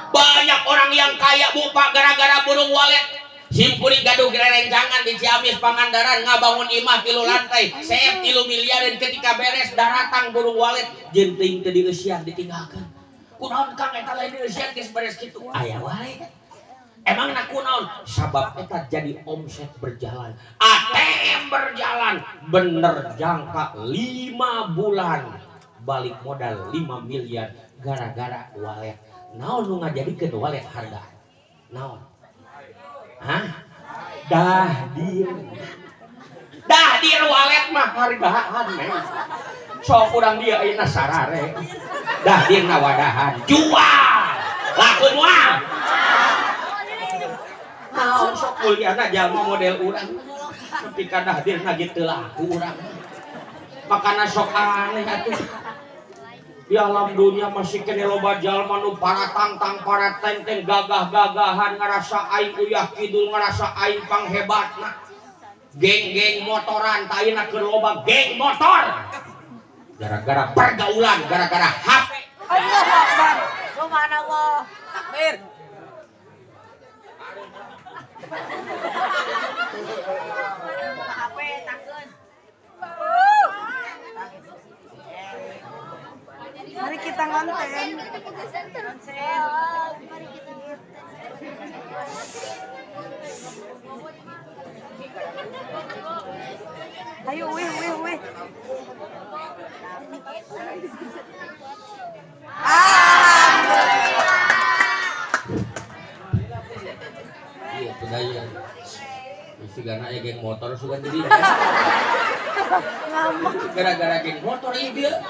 banyak orang yang kaya bu Pak gara-gara burung walet. Simkuring gaduh gerencangan di Ciamis Pangandaran ngabangun imah 3 lantai seep 3 miliaran ketika beres daratang burung walet jenting teu dieusian ditinggalkeun kunaon Kang eta lain dieusian geus beres kitu aya walet emang na kunaon sabab eta jadi omset berjalan ATM berjalan bener jangka 5 bulan balik modal 5 miliar gara-gara walet. Naon nu ngajadikeun walet harga naon? Hah? Dahdir. Dahdir walet mah hargaan men. Sok urang dia ayeuna sarare. Dahdirna wadahan jual. Laku moal. Naon sok kuliahna jalma model urang. Nepi ka dahdirna ge teu laku urang. Makana sok aneh atuh. Di alam dunia masih kene loba jalma nu paratangtang paratenteng gagah-gagahan ngarasa aing uyah kidul ngarasa aing panghebatna. Geng-geng motoran ta ayeuna keur loba geng motor. Gara-gara pergaulan, gara-gara HP. Allahu Akbar. Subhanallah. Takbir. HP takkeun. Mari kita ngonten. Mari kita ngonten. Ayo, wih, wih, wih. Alhamdulillah. Iya, budaya. Sigana aya geng motor sugan jadi. Gara-gara geng motor ieu dia.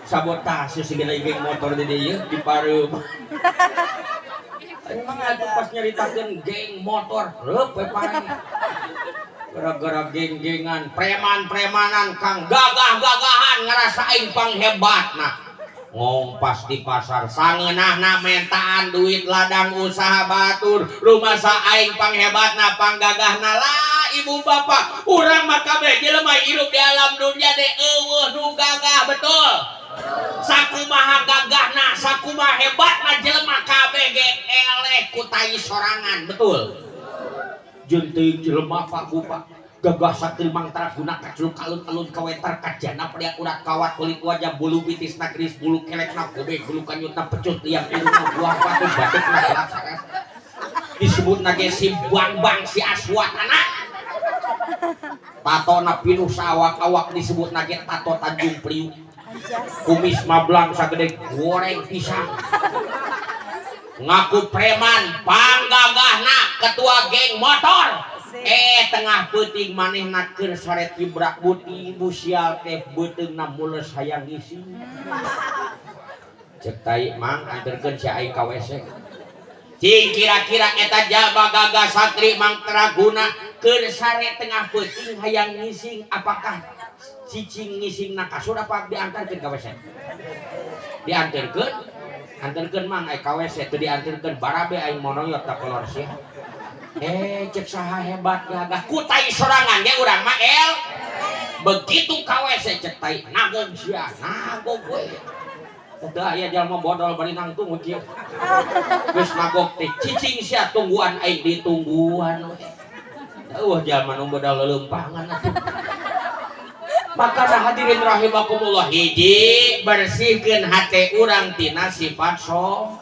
Sabotase segala geng motor di dieu di Pareup. Emang atuh pas nyaritakeun geng motor, reup we pare. Gara-gara geng-gengan, preman-premanan kang gagah-gagahan ngerasa aing panghebatna. Ngompas di pasar sangeunahna mentaan duit ladang usaha batur, rumasa aing panghebatna panggagahna lah ibu bapak. Urang mah kabeh jelema hirup di alam dunia teh eueuh nu gagah betul. Sakumaha gagahna, sakumaha hebatna jelema kabeh ge eleh ku tai sorangan, betul. Jeung teuing jelema Pak Bu Pak gagah sakti mangtara guna kacul kalun-alun kawentar kajana pria urat kawat kulit wajah bulu pitisna geris bulu kelekna gobek bulu kanyutna pecut liang irungna buah batu batukna gelap sanes disebutna ge si Bambang si Aswatana tatona pinuh saawak-awak disebutna ge tato Tanjung Priuk kumis mablang sagede goreng pisang ngaku preman panggagahna ketua geng motor. Tengah peuting manehna keur saret ibrak buti ibu sial teh beuteungna mules hayang ngisi. Cek tai mang anterkeun si aing ka WC. Cing kira-kira eta jalma gagah satri mang teraguna keur sare tengah peuting hayang ngising, apakah cicing ngisingna kasur apa diantarkeun ka WC? Diantarkeun? Anterkeun mang aing ka WC teu diantarkeun barabe aing monoyot ta kolor sia. Cek saha hebat gagah ku tai sorangan ge urang mah el. Begitu ka WC cek tai nagog sia, nagog we. Teu aya jalma bodol bari nangtung we kieu. Geus nagog teh cicing sia tungguan aing ditungguan we. Eueuh jalma nu bodol leuleumpangan atuh. Maka hadirin rahimakumullah hiji bersihkeun hate urang tina sifat so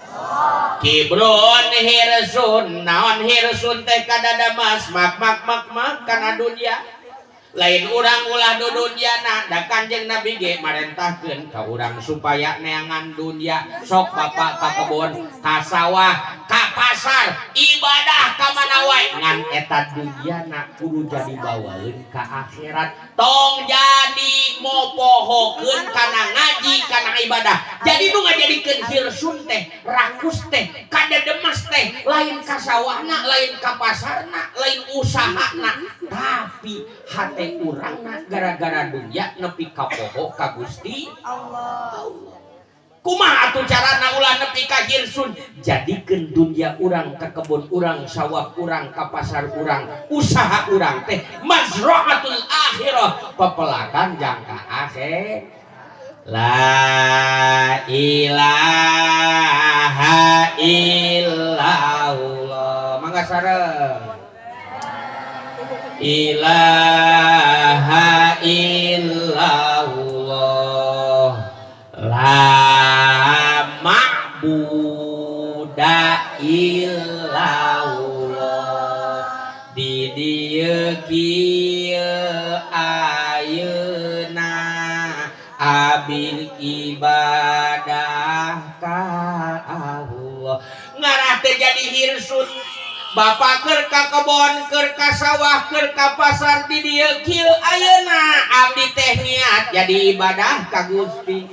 kibrun hirsun naon hirsun teh kadada mas mak mak mak mak kana dunya lain urang ulah du dunyana da Kanjeng Nabi ge marentahkeun ka urang supaya neangan dunya sok bapak ka kebon ka sawah ka pasar ibadah ka mana wae ngan eta dunyana kudu jadi bawaeun ka akhirat tong jadi mopohokeun kana ngaji kana ibadah jadi nu ngajadikeun hirsun teh rakus teh kadedemas teh lain ka sawahna lain ka pasarna lain usahana tapi hate urangna gara-gara dunya nepi ka poho ka Gusti Allah. Kumaha atuh carana ulah nepi ka hirsun? Jadikeun dunya urang ka kebun urang, sawah urang, ka pasar urang, usaha urang teh mazra'atul akhirah, pepelakan jangka akhir. La ilaha illallah. Mangga sareng. Ilaha illallah la ma'buda illallah di dieu kieu ayeuna abil ibadah ka Allah ngarah teh jadi hirsun. Bapak keur ka kebon, keur ka sawah, keur ka pasar di dieu kieu ayeuna abdi teh niat jadi ibadah ka Gusti.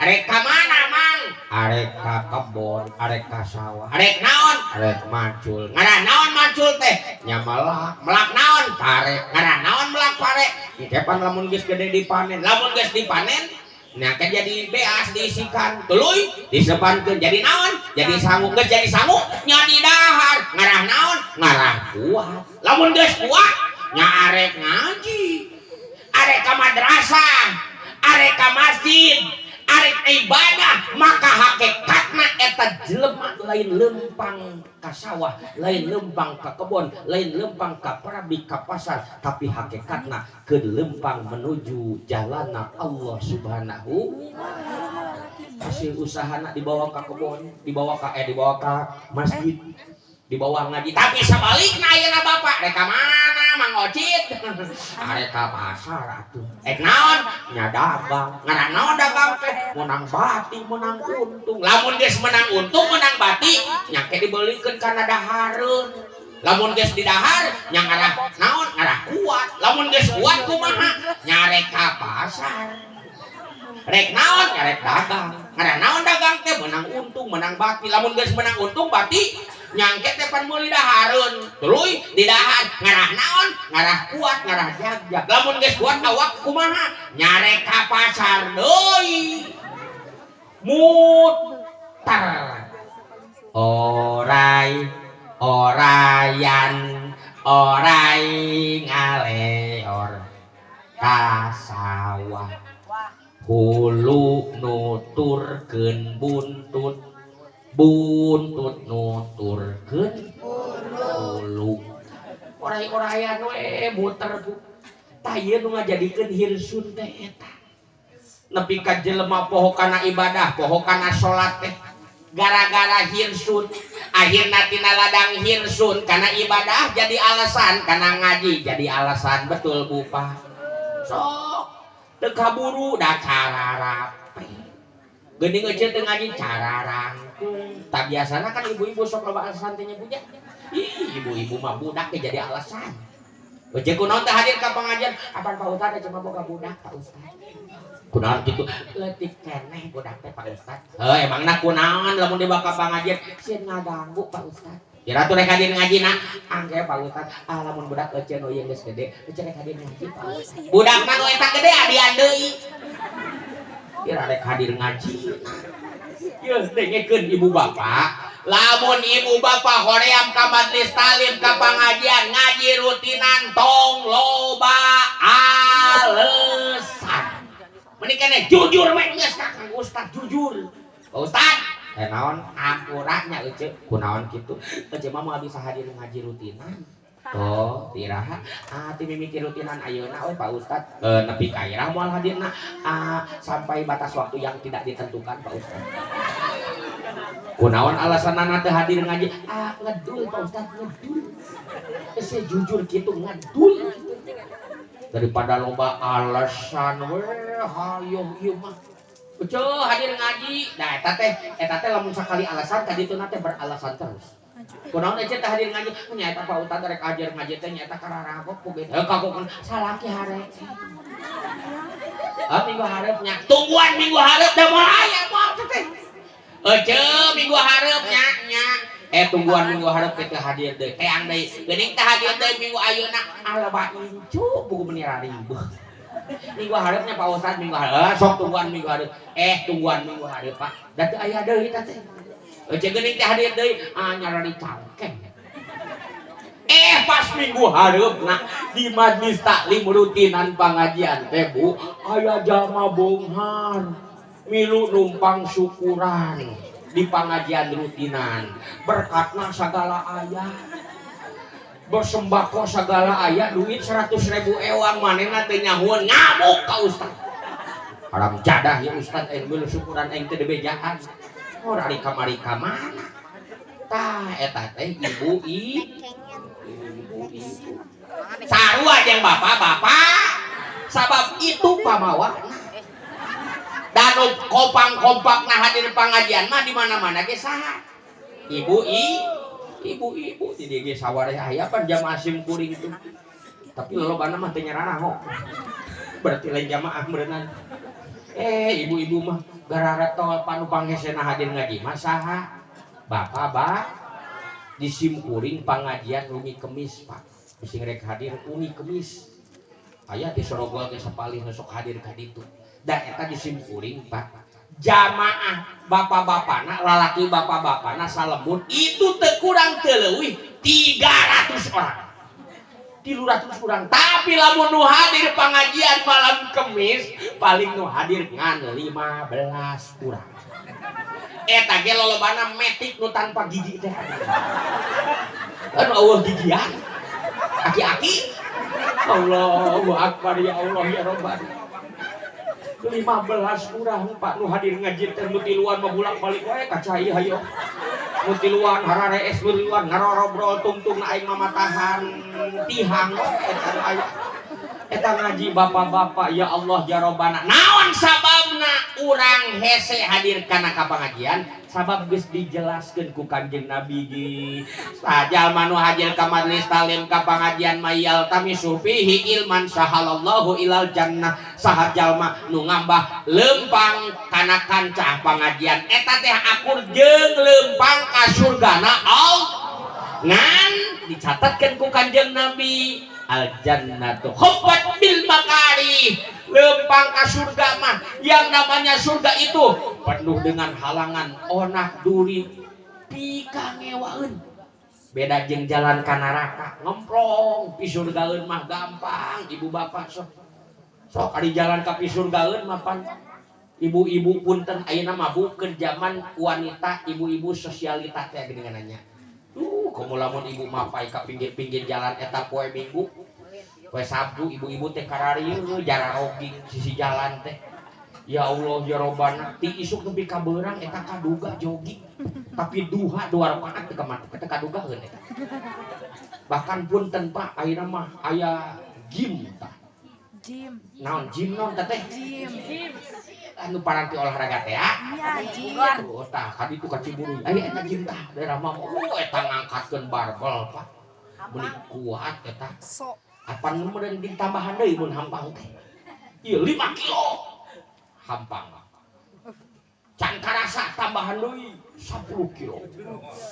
Arek ka mana mang? Arek ka kebon, arek ka sawah. Arek naon? Arek macul. Ngarah naon macul teh? Nya melak. Melak naon? Pare. Ngarah naon melak pare? Engkepan lamun geus gede dipanen. Lamun geus dipanen nah kan jadi beas diisikan tuluy disepankeun jadi naon jadi sangu geus jadi sangu nya didahar ngarah naon ngarah kuat lamun geus kuat nya arek ngaji arek ka madrasah arek ka masjid arek ibadah maka hakikatna eta jelema lain lempang ka sawah lain lempang ka kebon lain lempang ka pabrik ka pasar tapi hakikatna keur lempang menuju jalana Allah Subhanahu. Hasil usahana dibawa ka kebon dibawa ka dibawa ka masjid dibawa ngaji tapi sebalikna ayeuna bapak rek ka mana Mang Ocit arek ka pasar atuh ek naon nya dagang ngarah naon dagang teh menang bati menang untung lamun geus menang untung menang bati nya ke dibelikeun kana dahareun lamun geus didahar nya ngarah naon ngarah kuat lamun geus kuat kumaha nya rek ka pasar Rek naon nya rek dagang. Ngarah naon dagang teh menang untung, menang bati. Lamun geus menang untung bati nyangke teh pan meuli dahareun. Tuluy didahar ngarah naon? Ngarah kuat, ngarah jagjag. Lamun geus kuat awak kumaha? Nyarek ka pasar deui. Muter. Orai orayan orai ngaleor ka sawah hulu nuturkeun buntut buntut nuturkeun hulu orai-orayan we muter bu tah ieu nu ngajadikeun hirsun teh eta nepi ka jelema poho kana ibadah poho kana salat teh gara-gara hirsun akhirna tina ladang hirsun kana ibadah jadi alasan kana ngaji jadi alasan betul bu Pak sok teu kaburu da cararape geuning euceut teu ngaji cararangkung tah biasana kan ibu-ibu sok loba alasan teh nyebutnya ih ibu-ibu mah budak teh jadi alasan euceut kunaon teh hadir ka pengajian apan Pak Ustad cuma boga budak Pak Ustad kunaon kitu leutik keneh budak teh Pak Ustad heuh emangna kunaon lamun dibawa ka pangajian sieun ngaganggu Pak Ustad kira tuh rek hadir ngaji na angke Pak Ustad ah lamun budak euceun nu ieu geus gede euceun rek hadir ngaji Pak Ustad budak mah nu eta gede adian deui kira rek hadir ngaji yeuh dengekeun ibu bapak lamun ibu bapak hoream ka majelis talim ka pangajian ngaji rutinan tong loba alesan mending kene jujur we geus ka Kang Ustad jujur Pak Ustad teh naon ampura nya euceut kunaon kitu euceut mah moal bisa hadir ngaji rutinan oh tiraha ah ti mimiti rutinan ayeuna we Pak Ustad nepi ka iraha moal hadirna ah sampai batas waktu yang tidak ditentukan Pak Ustad kunaon alasanana teu hadir ngaji ah ngedul Pak Ustad ngedul geus jujur kitu ngedul daripada loba alasan we hayoh ieu mah euceuh hadir ngaji nah eta teh lamun sakali alasan tadi teu teh beralasan terus kunaon euceuh teh hadir ngaji nya eta Pak Ustad rek hadir ngaji teh nya eta kararagok ku ge heuh kagokeun salaki hare ah minggu hareup nya tungguan minggu hareup da moal aya moal teh euceuh minggu hareup nya nya tungguan minggu hareup teh hadir deui teang deui geuning teh hadir deui minggu ayeuna ah loba incu buku meuni raribeuh minggu hareupnya Pak Ustad minggu hareup sok tungguan minggu hareup tungguan minggu hareup Pak da teu aya deui tah teh euceun geuning teh hadir deui ah nyarari cangkeng pas minggu hareupna di majlis taklim rutinan pangajian teh Bu aya jalma beunghar milu numpang syukuran di pangajian rutinan berkatna sagala aya bersembako segala aya duit 100.000 ewang manehna teu nyahueun ngamuk ka ustad haram jadah ya ustad aing milu syukuran aing teu dibejaan ora ari kamari ka mana tah eta teh ibu ibu sarua jeung bapak-bapak sabab itu pamawana dan kompang-kompak nah hadir pengajian mah di mana-mana ge saha ibu ibu-ibu di dieu ge sawareh aya pan jamaah sim kuring tuh tapi lolobana mah teu nyararaho berarti lain jamaah meureunnan ibu-ibu mah garara tol panu panghesena hadir ngaji mah saha bapak ba di sim kuring pangajian wengi kemis Pak bisi rek hadir wengi kemis aya di Sorogol ge sapalih nu sok hadir ka ditu da eta di sim kuring Pak jamaah bapak-bapana lalaki bapak-bapana salembur itu teu kurang teu leuwih 300 orang 300 orang tapi lamun nu hadir pangajian malam kemis paling nu hadir ngan 15 orang eta ge lolobana metik nu tanpa gigi teh anu eueuh gigian aki-aki Allahu akbar ya Allah ya Rabbana 15 urang Pak nu hadir ngaji teh nu tiluan mah bolak-balik wae ka cai hayo nu tiluan hararees nu tiluan ngarorobrol tungtung aing mah matahan tihang eta aya Eta ngaji bapak-bapak ya Allah ya Robbana. Naon sababna urang hese hadir kana ka pangajian? Sabab geus dijelaskeun ku Kanjeng Nabi ge. Sajalma nu hadir ka majelis talim ka pangajian mayal tamisu fihi ilman sahalallahu ilal jannah. Saha jalma nu ngambah lempang kana kancah pangajian eta teh akur jeung lempang ka surgana Allah. Ngan dicatatkeun ku Kanjeng Nabi al jannatu khuffat bil makari, lempang ka surga mah yang namanya surga itu penuh dengan halangan onak duri pikangewaeun. Beda jeung jalan ka neraka ngemplong pisurgaeun mah gampang ibu bapak sok sok ari jalan ka pisurgaeun mah pan ibu-ibu punten ayeuna mah bukeun zaman wanita ibu-ibu sosialita teh geuningan nanya. Komo lamun ibu mapai ka pinggir-pinggir jalan eta poe Minggu, poe Sabtu ibu-ibu teh kararieu jararogi sisi jalan teh. Ya Allah ya Robbana, ti isuk nepi ka beurang eta kaduga jogging. Tapi duha dua rakaat teu ka kadugaeun eta. Bahkan punten Pak, ayeuna mah aya gym tah. Gym. Naon gym naon teh? Gym. Anu paranti olahraga teh ah. Iya, gym. Oh, tah ka ditu ka Ciburuy. Aya eta gym tah daerah mah. Oh, eta ngangkatkeun barbel, Pak. Meuni kuat eta. Sok. Apan meureun ditambahan deui mun hampang teh. Ieu 5 kilo. Hampang. Can karasa tambahan deui 10 kilo.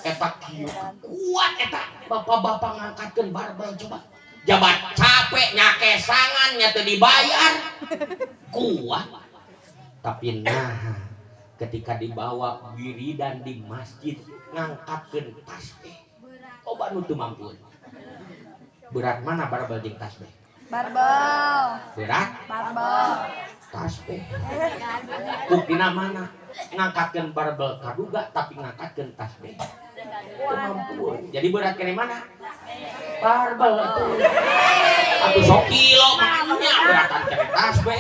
Eta kieu kuat eta. Bapak-bapak ngangkatkeun barbel coba. Jabat capek nyakesangan nya teu dibayar. Kuat. Tapi nah ketika dibawa wiridan di masjid ngangkatkeun tasbih loba nu teu mampueun. Berat mana barbel jeung tasbih? Barbel. Berat? Barbel. Tasbih. Buktina mana? Ngangkatkeun barbel kaduga tapi ngangkatkeun tasbih teu mampueun. Jadi berat kene mana? Barbel atuh. Atuh sok kilo mah nya beratan kene tasbih.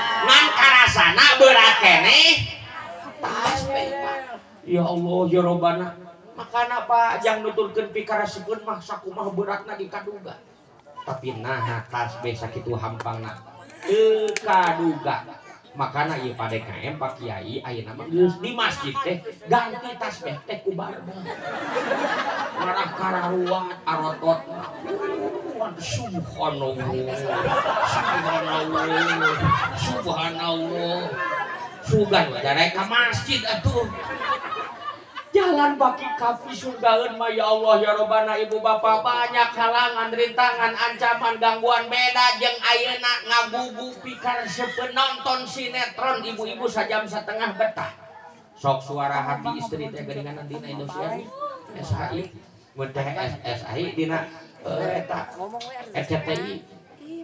Ngan karasana berat keneh tasbih Pak. Ya Allah ya Robbana. Makana Pak jang nuturkeun pikaresepeun mah sakumaha beratna dikaduga. Tapi nah tasbih sakitu hampangna teu kaduga. Makana ieu Pak DKM Pak Kiai ayeuna mah geus di masjid teh ganti tasbih teh ku barbel. Marah kararuat arotot. Subhanallah. Subhanallah. Subhanallah. Sugan we darek ka masjid atuh. Jalan baki kafi surgaeun mah ya Allah ya Robbana ibu bapak banyak halangan rintangan ancaman gangguan beda jeung ayeuna ngagugu pikaresepeun nonton sinetron ibu-ibu sajam setengah betah. Sok suara hati istri teh geuningan dina Indosiar SHI mun teh SSI dina eta RCTI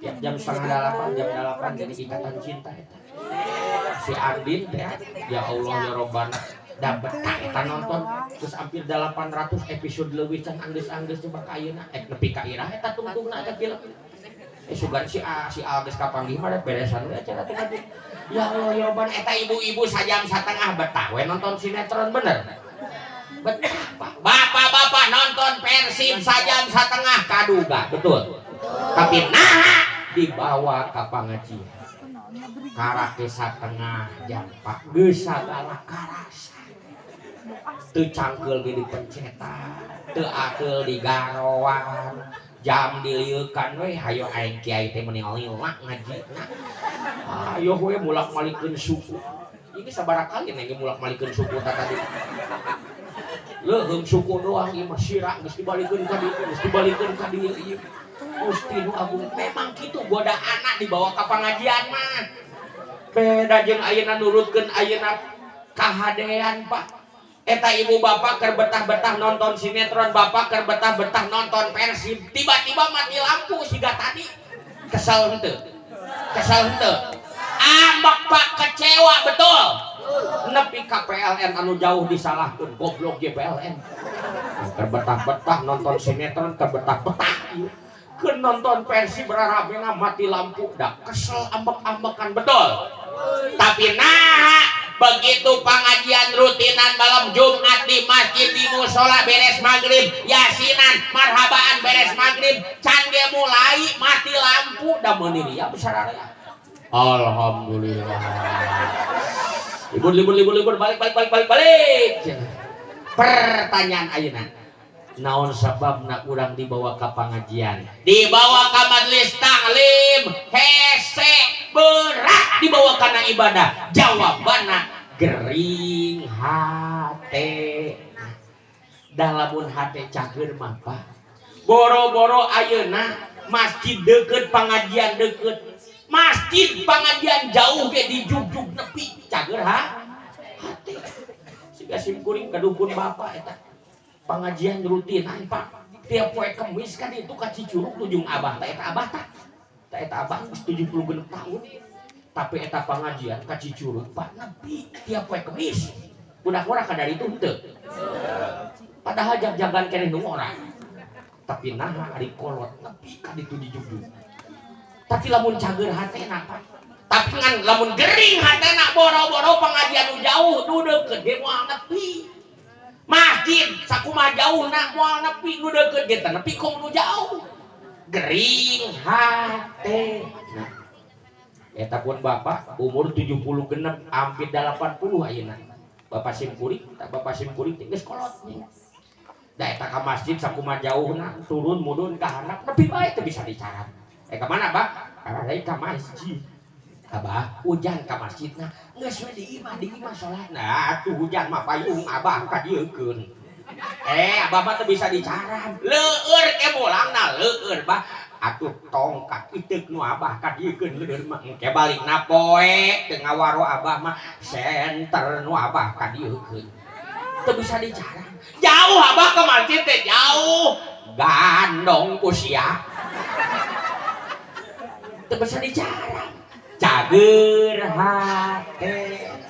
tiap jam 7:30 jam 8 jadi ikatan cinta eta. Si Andin teh ya Allah ya Robbana da betah eta nonton terus hampir 800 episode leuwih can anggeus-anggeus coba ka ayeuna nepi ka irah eta tungtungna eta film. Sugan si A si A geus kapanggih mah beresan we acara teh tadi. Ya Allah ya Robbana eta ibu-ibu sajam satengah betah we nonton sinetron bener. Betah Pak. Bapak-bapak nonton Persib sajam satengah kaduga betul. Tapi nah dibawa ka pangajian. Karake satengah jam Pak geus sagala karasa. Teu cangkeul ge dipencetan, teu akeul digaroan, jam dilieukan we hayo aing kiai teh meuni lila ngajina. Ayo we mulak-malikeun suku. Ini sabaraha kali neng mulak-malikeun suku ta tadi. Leuheung suku doang ieu mah sirah geus dibalikeun ka dieu, geus dibalikeun ka dieu ieu. Gusti nu agung memang kitu goda anak dibawa ka pangajian mah. Beda jeung ayeuna nurutkeun ayeuna kahadean Pak. Eta ibu bapak keur betah-betah nonton sinetron, bapak keur betah-betah nonton Persib, tiba-tiba mati lampu siga tadi. Kesel henteu? Kesel henteu? Ambek Pak kecewa betul. Nepi ka PLN anu jauh disalahkeun, goblok ge PLN. Keur betah-betah nonton sinetron, keur betah-betah keur nonton Persib rarabena mati lampu, dah kesel ambek-ambekan betul. Tapi nah Begitu pengajian rutinan malam Jumat di masjid di musola beres maghrib, yasinan, marhabaan beres maghrib, can ge mulai mati lampu da meuni ria besar area. Alhamdulillah. Libur libur libur libur balik balik balik balik balik. Pertanyaan ayeuna, naon sababna urang dibawa ka pangajian, dibawa ka majelis taklim, hese berat dibawa kana ibadah? Jawabanna gering hate. Dah lamun hate cageur mah, Pak, boro-boro ayeuna masjid deket, pengajian deket, masjid pengajian jauh ge dijugjug nepi, cageur ha hate. Siga sim kuring gaduh pun bapak eta pengajian rutinan, Pak, tiap poe Kemis kan itu ka Cicurug tujung abah ta eta abah ta ta eta abah geus 76 tahun tapi eta pengajian ka Cicurug, Pak, nepi tiap poe Kemis. Budak ora ka dari itu henteu, padahal jag-jagan keneh nu ora, tapi naha ari kolot nepi ka ditu dijugjug. Tapi lamun cageur hatena, Pak, tapi ngan lamun gering hatena, boro-boro pengajian nu jauh, nu deukeut ge moal nepi. Masjid sakumaha jauhna moal nepi, nu deukeut ge teu nepi, komo nu jauh. Gering hate. Nah, eta pun bapak umur 70 genep hampir 80 ayeuna bapak sim kuring. Tak bapak sim kuring teh geus kolot nya. Da eta ka masjid sakumaha jauhna turun mudun ka handap nepi bae, teu bisa dicarat. Eh, ka mana, Pak? Karena ka masjid. Abah, hujan ka masjidna geus we di imah, di imah salat. Nah atuh hujan mah payung abah kadiekeun. Eh, abah mah teu bisa dicaram, leueur ke mulangna leueur. Bah atuh tongkat iteuk nu abah kadiekeun leueur mah. Engke balikna poe teu ngawaro, abah mah senter nu abah kadiekeun. Teu bisa dicaram, jauh abah ke masjid teh jauh, gandong ku sia. Teu bisa dicaram, cageur hate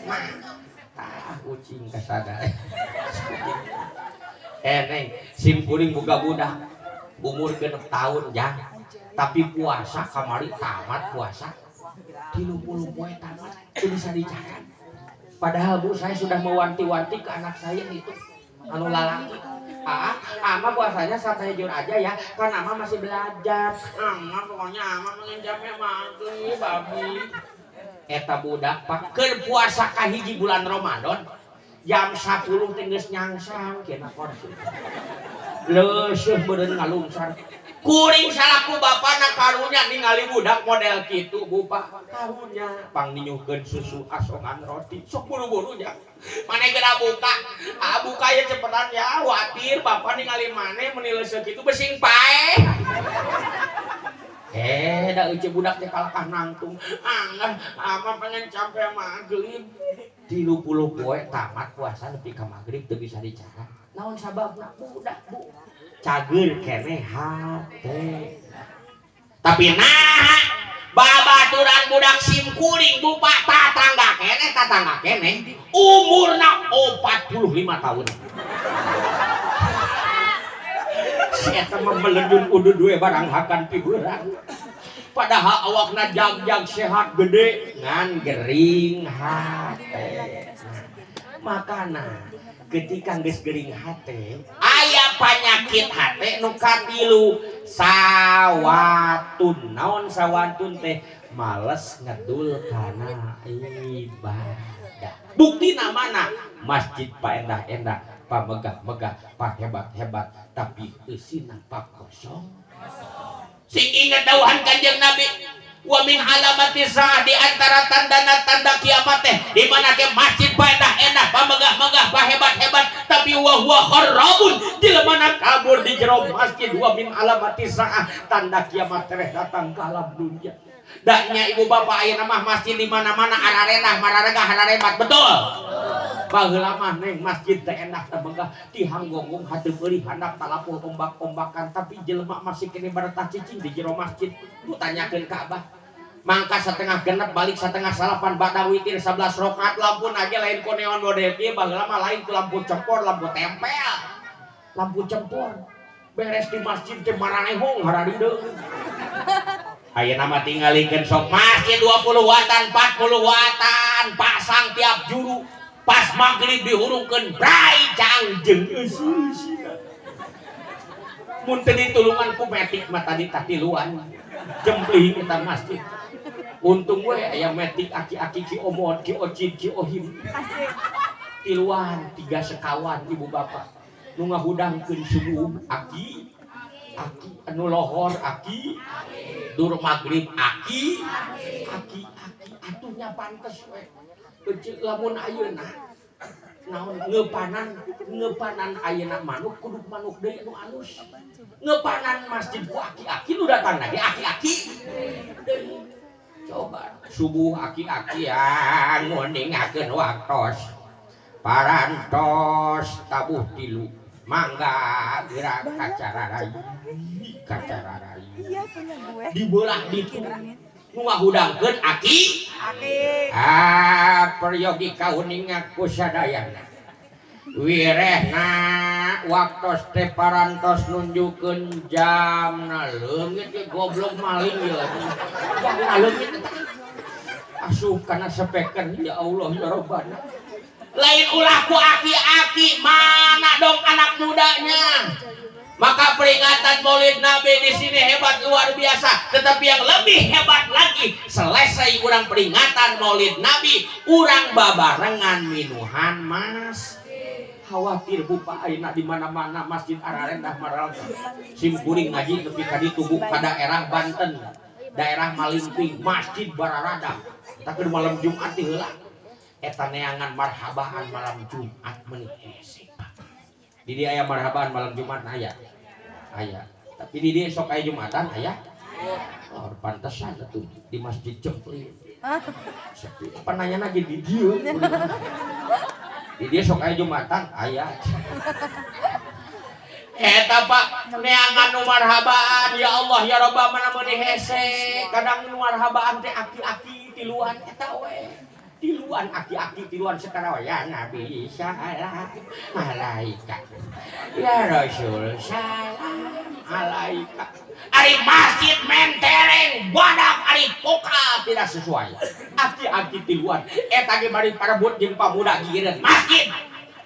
mah. Ah, ucing kasada. Eh, neng, sim kuring boga budak umur 6 tahun jang, tapi puasa kamari tamat puasa 30 poe tamat, itu bisa dicatat. Padahal, Bu, saya sudah mewanti-wanti ke anak saya itu anu lalaki. Ah, ama puasanya santai jujur aja ya, kan ama masih belajar. Ama pokoknya ama mengejarnya maghrib, babi. Eta budak, Pak, keur puasa kahiji bulan Ramadan, jam 10 teh geus nyangsang kena kursi. Leuseuh beureun ngalungsar. Kuring salaku bapana karunya ningali budak model kitu, Bu, Pak. Karunya pang ninyuhkeun susu asongan roti. Sok buru-buru nya. Mane geura buka. Ah, buka ya cepetan ya, khawatir bapak ningali mane meni leuseuh kitu besing paeh. Eh, da euceu budak teh kalakah nangtung. Angah, ama pengen sampai maghrib. 30 poe tamat puasa nepi ka maghrib teu bisa dicara. Naon sababna? Budak, Bu. Cageur keneh hate. Tapi nah, babaturan budak sim kuring, Bu, Pak, tatangga keneh, tatangga keneh umurna 45 tahun. Si eta mah melendun udud we barang hakan pibeurang. Padahal awakna jag-jag sehat gede, ngan gering hate. Makana ketika geus gering hate, aya panyakit hate nu katilu, sawatun. Naon sawatun teh? Males ngedul kana ibadah. Bukti mana? Masjid paendah-endah, pamegah-megah, pahebat-hebat, tapi eusina pakosong. Sing ingat dawuhan Kanjeng Nabi, wa min alamati saah, di antara tanda-tanda kiamat teh di mana ke masjid paendah-endah, pamegah-megah, pahebat-hebat, tapi wa huwa kharabun, jelema kabur di jero masjid. Wa min alamati saah, tanda kiamat teh datang ke alam dunia. Daknya ibu bapak, ayeuna mah masjid di mana-mana ararenah, mararegah, hararebat, betul? Baheula mah, neng, masjid teh endah teh megah, tihang gonggong hateup eurih, handap talapuh ombak-ombakan, tapi jelema masih kene baretah cicing di jero masjid. Bu, tanyakeun ka abah. Mangka 5.30 balik 8.30 bada witir 11 rakaat, lampu aja lain ku neon model kieu. Baheula mah lain ku lampu cempor, lampu tempel, lampu cempor. Beres di masjid teh maranehong hararideung. Ayeuna mah tingalikeun sok masjid 20 watan, 40 watan. Speakeran pasang tiap juru. Pas maghrib dihurungkeun brai cangjeng eusi-eusina. Mun teu ditulungan ku metik mah tadi tatiluan. Jemplih eta masjid. Untung we aya metik aki-aki ki omot, ki ocid, ki ohim. Tiluan tiga sekawan ibu bapak. Nu ngahudangkeun subuh aki, aki anu lohor aki, dur maghrib aki, aki aki atuh nya pantes we. Kecil lamun ayeuna naon ngeupanan ayeuna manuk kudu manuk deui anu alus. Ngeupanan masjid ku aki-aki nu datang lagi aki-aki deui. Coba subuh aki-aki nguningakeun waktos. Parantos tabuh tilu mangga gerak kacararai kacararai. Iya punya gue. Dibelah ditu. Nu ngahudangkeun aki aki. Ah peryogi kauninga ku sadayana. Wirehna waktos teh parantos nunjukeun jamna leungit ge goblok maling ieu. Jamna leungit eta. Asup kana speaker ya Allah ya Rabbana. Lain ulah ku aki-aki, mana dong anak mudanya? Maka peringatan Maulid Nabi di sini hebat luar biasa. Tetapi yang lebih hebat lagi, selesai urang peringatan Maulid Nabi, urang babarengan minuhan mas. Khawatir bupa ayeuna di mana-mana masjid ararendah maralta. Sim kuring ngaji nepi ka ditu ka daerah Banten, daerah Malingping, masjid bararadah. Eta keur malam Jumat teh heula. Eta neangan marhabaan malam Jumat meuni hese. Di dia aya marhabaan malam Jumat aya. Aya. Tapi di dia sok aya Jumatan aya. Oh, pantesan atuh di masjid Cemplir. Sepi. Penanya lagi di dieu. Di dia sok aya Jumatan aya. Eta Pak neangan nu marhabaan ya Allah ya Rabbana mana meuni hese. Kadang nu marhabaan teh aki-aki tiluan eta we. Tiluan aki-aki tiluan sekarang ya Nabi salam alaika ya Rasul salam alaika. Ari masjid mentereng badak ari pokal tidak sesuai. Aki-aki tiluan eta ge bari parebut jeung pamuda gigireun masjid.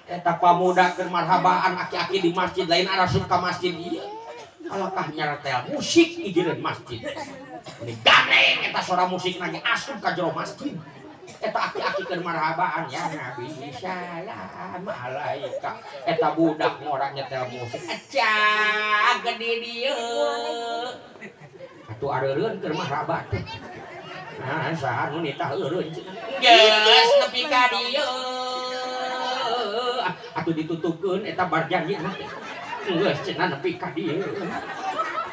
Eta pamuda keur marhabaan aki-aki di masjid lain arasup ka masjid ieu. Alakah nyaretel musik gigireun masjid. Ini gandeng eta suara musik lagi asup ka jero masjid. Eta aki-aki keur marhabaan ya Nabi salam alaika. Eta budak ngora nyetel musik. Aca gede dieu. Atuh areureun keur marhaba teh. Nah, saha nu nitah eureun cenah. Geus nepi ka dieu. Atuh ditutupkeun eta barjanji mah. Geus cenah nepi ka dieu.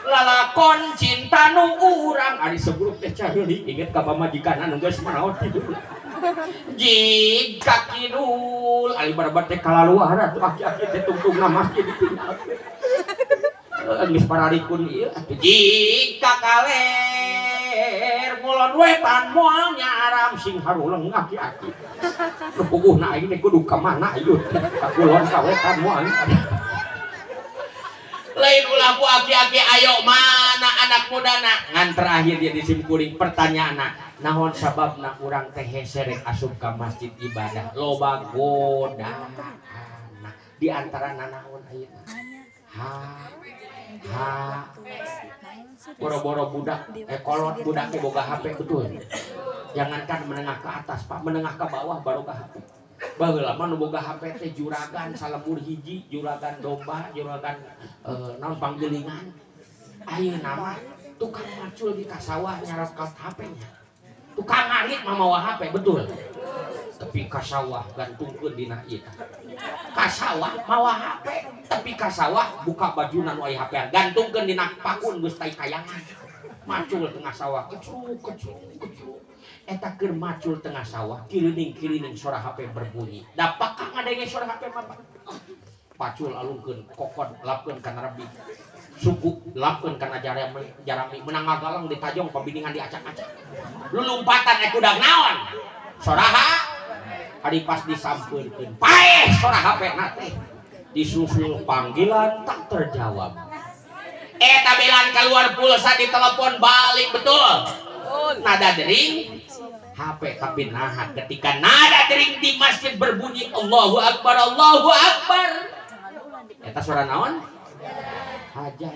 Lalakon cinta nu urang ari sebelum teh careuli inget ka pamajikan anu geus manaot kitu. Jig ka kidul ari barbar teh kalaluar atuh aki-aki teh tungtungna masjid ditinggal. Geus pararikun ieu atuh jig ka kaler ngulon wetan moal nyaram sing haruleng aki-aki. Nu puguhna aing teh kudu ka mana ieu ka kulon ka wetan moal. Lain ulah ku aki-aki ayo mana anak muda nak ngan terakhir dia disimkuring pertanyaan naon sababna urang teh hese rek asup ka masjid ibadah loba godaan di antara nanaon ayeuna ha ha boro-boro budak kolot budak ge boga HP betul jangankan menengah ke atas Pak menengah ke bawah baru ke HP. Baheula mah nu boga HP teh juragan salembur hiji, juragan domba, juragan naon panggelingan. Ayeuna mah tukang macul di ka sawah nyarokot HP-nya. Tukang ngarit mah mawa HP betul. Tapi ka sawah gantungkeun dina ieu. Ka sawah mawa HP, tapi ka sawah buka bajuna nu aya HP-an, gantungkeun dina pakun geus tai kayangan. Macul tengah sawah, kecruk kecruk kecruk. Eta keur macul tengah sawah, kirining-kirining suara HP berbunyi. Dapakah ngadenge suara HP mah? Pacul alungkeun, kokon lapkeun kana rebik. Suku lapkeun kana jarami, menang ngagalang ditajong pambiningan diacak-acak. Lulumpatan ek udag naon? Suara hari pas disampeurkeun. Paeh suara HP na teh. Disusul panggilan tak terjawab. Eta bilang keluar pulsa di telepon balik betul. Nada dering. HP tapi naha ketika nada dering di masjid berbunyi Allahu Akbar Allahu Akbar eta suara naon? Ajan.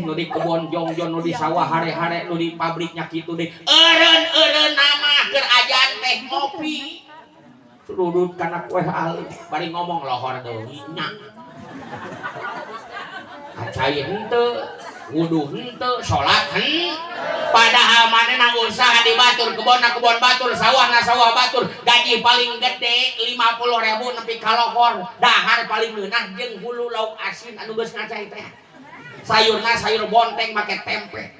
Nu di kebon jongjon, nu di sawah hare-hare, nu di pabriknya kitu deui. Eureun-eureun nama keur ajan teh ngopi. Surudut kana kue alit bari ngomong lohor deui nya. Acai henteu, wudu henteu, salat henteu. Padahal manehna usaha di batur, kebonna kebon batur, sawahna sawah batur, gaji paling gede 50.000 nepi ka lohor, dahar paling ngeunah jeung hulu lauk asin anu geus ngacai teh. Sayurna sayur bonteng make tempe.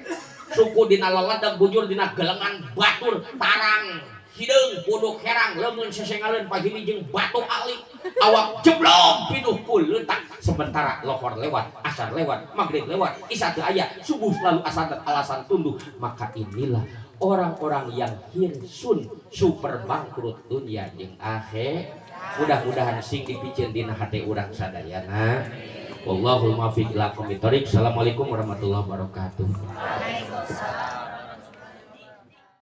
Suku dina leledeg bujur dina gelengan batur, tarang hideung punduk herang leungeun sesengaleun pahili jeung batu ali. Awak jeblok pinuh ku leutak. Sementara lohor lewat, asar lewat, maghrib lewat, isya teu aya, subuh selalu alasan tunduh. Maka inilah orang-orang yang hirsun super bangkrut dunia jeung akhir. Mudah-mudahan sing dipiceun dina hate urang sadayana. Wallahul muwaffiq ila aqwamit thoriq. Assalamualaikum warahmatullahi wabarakatuh. Waalaikumsalam.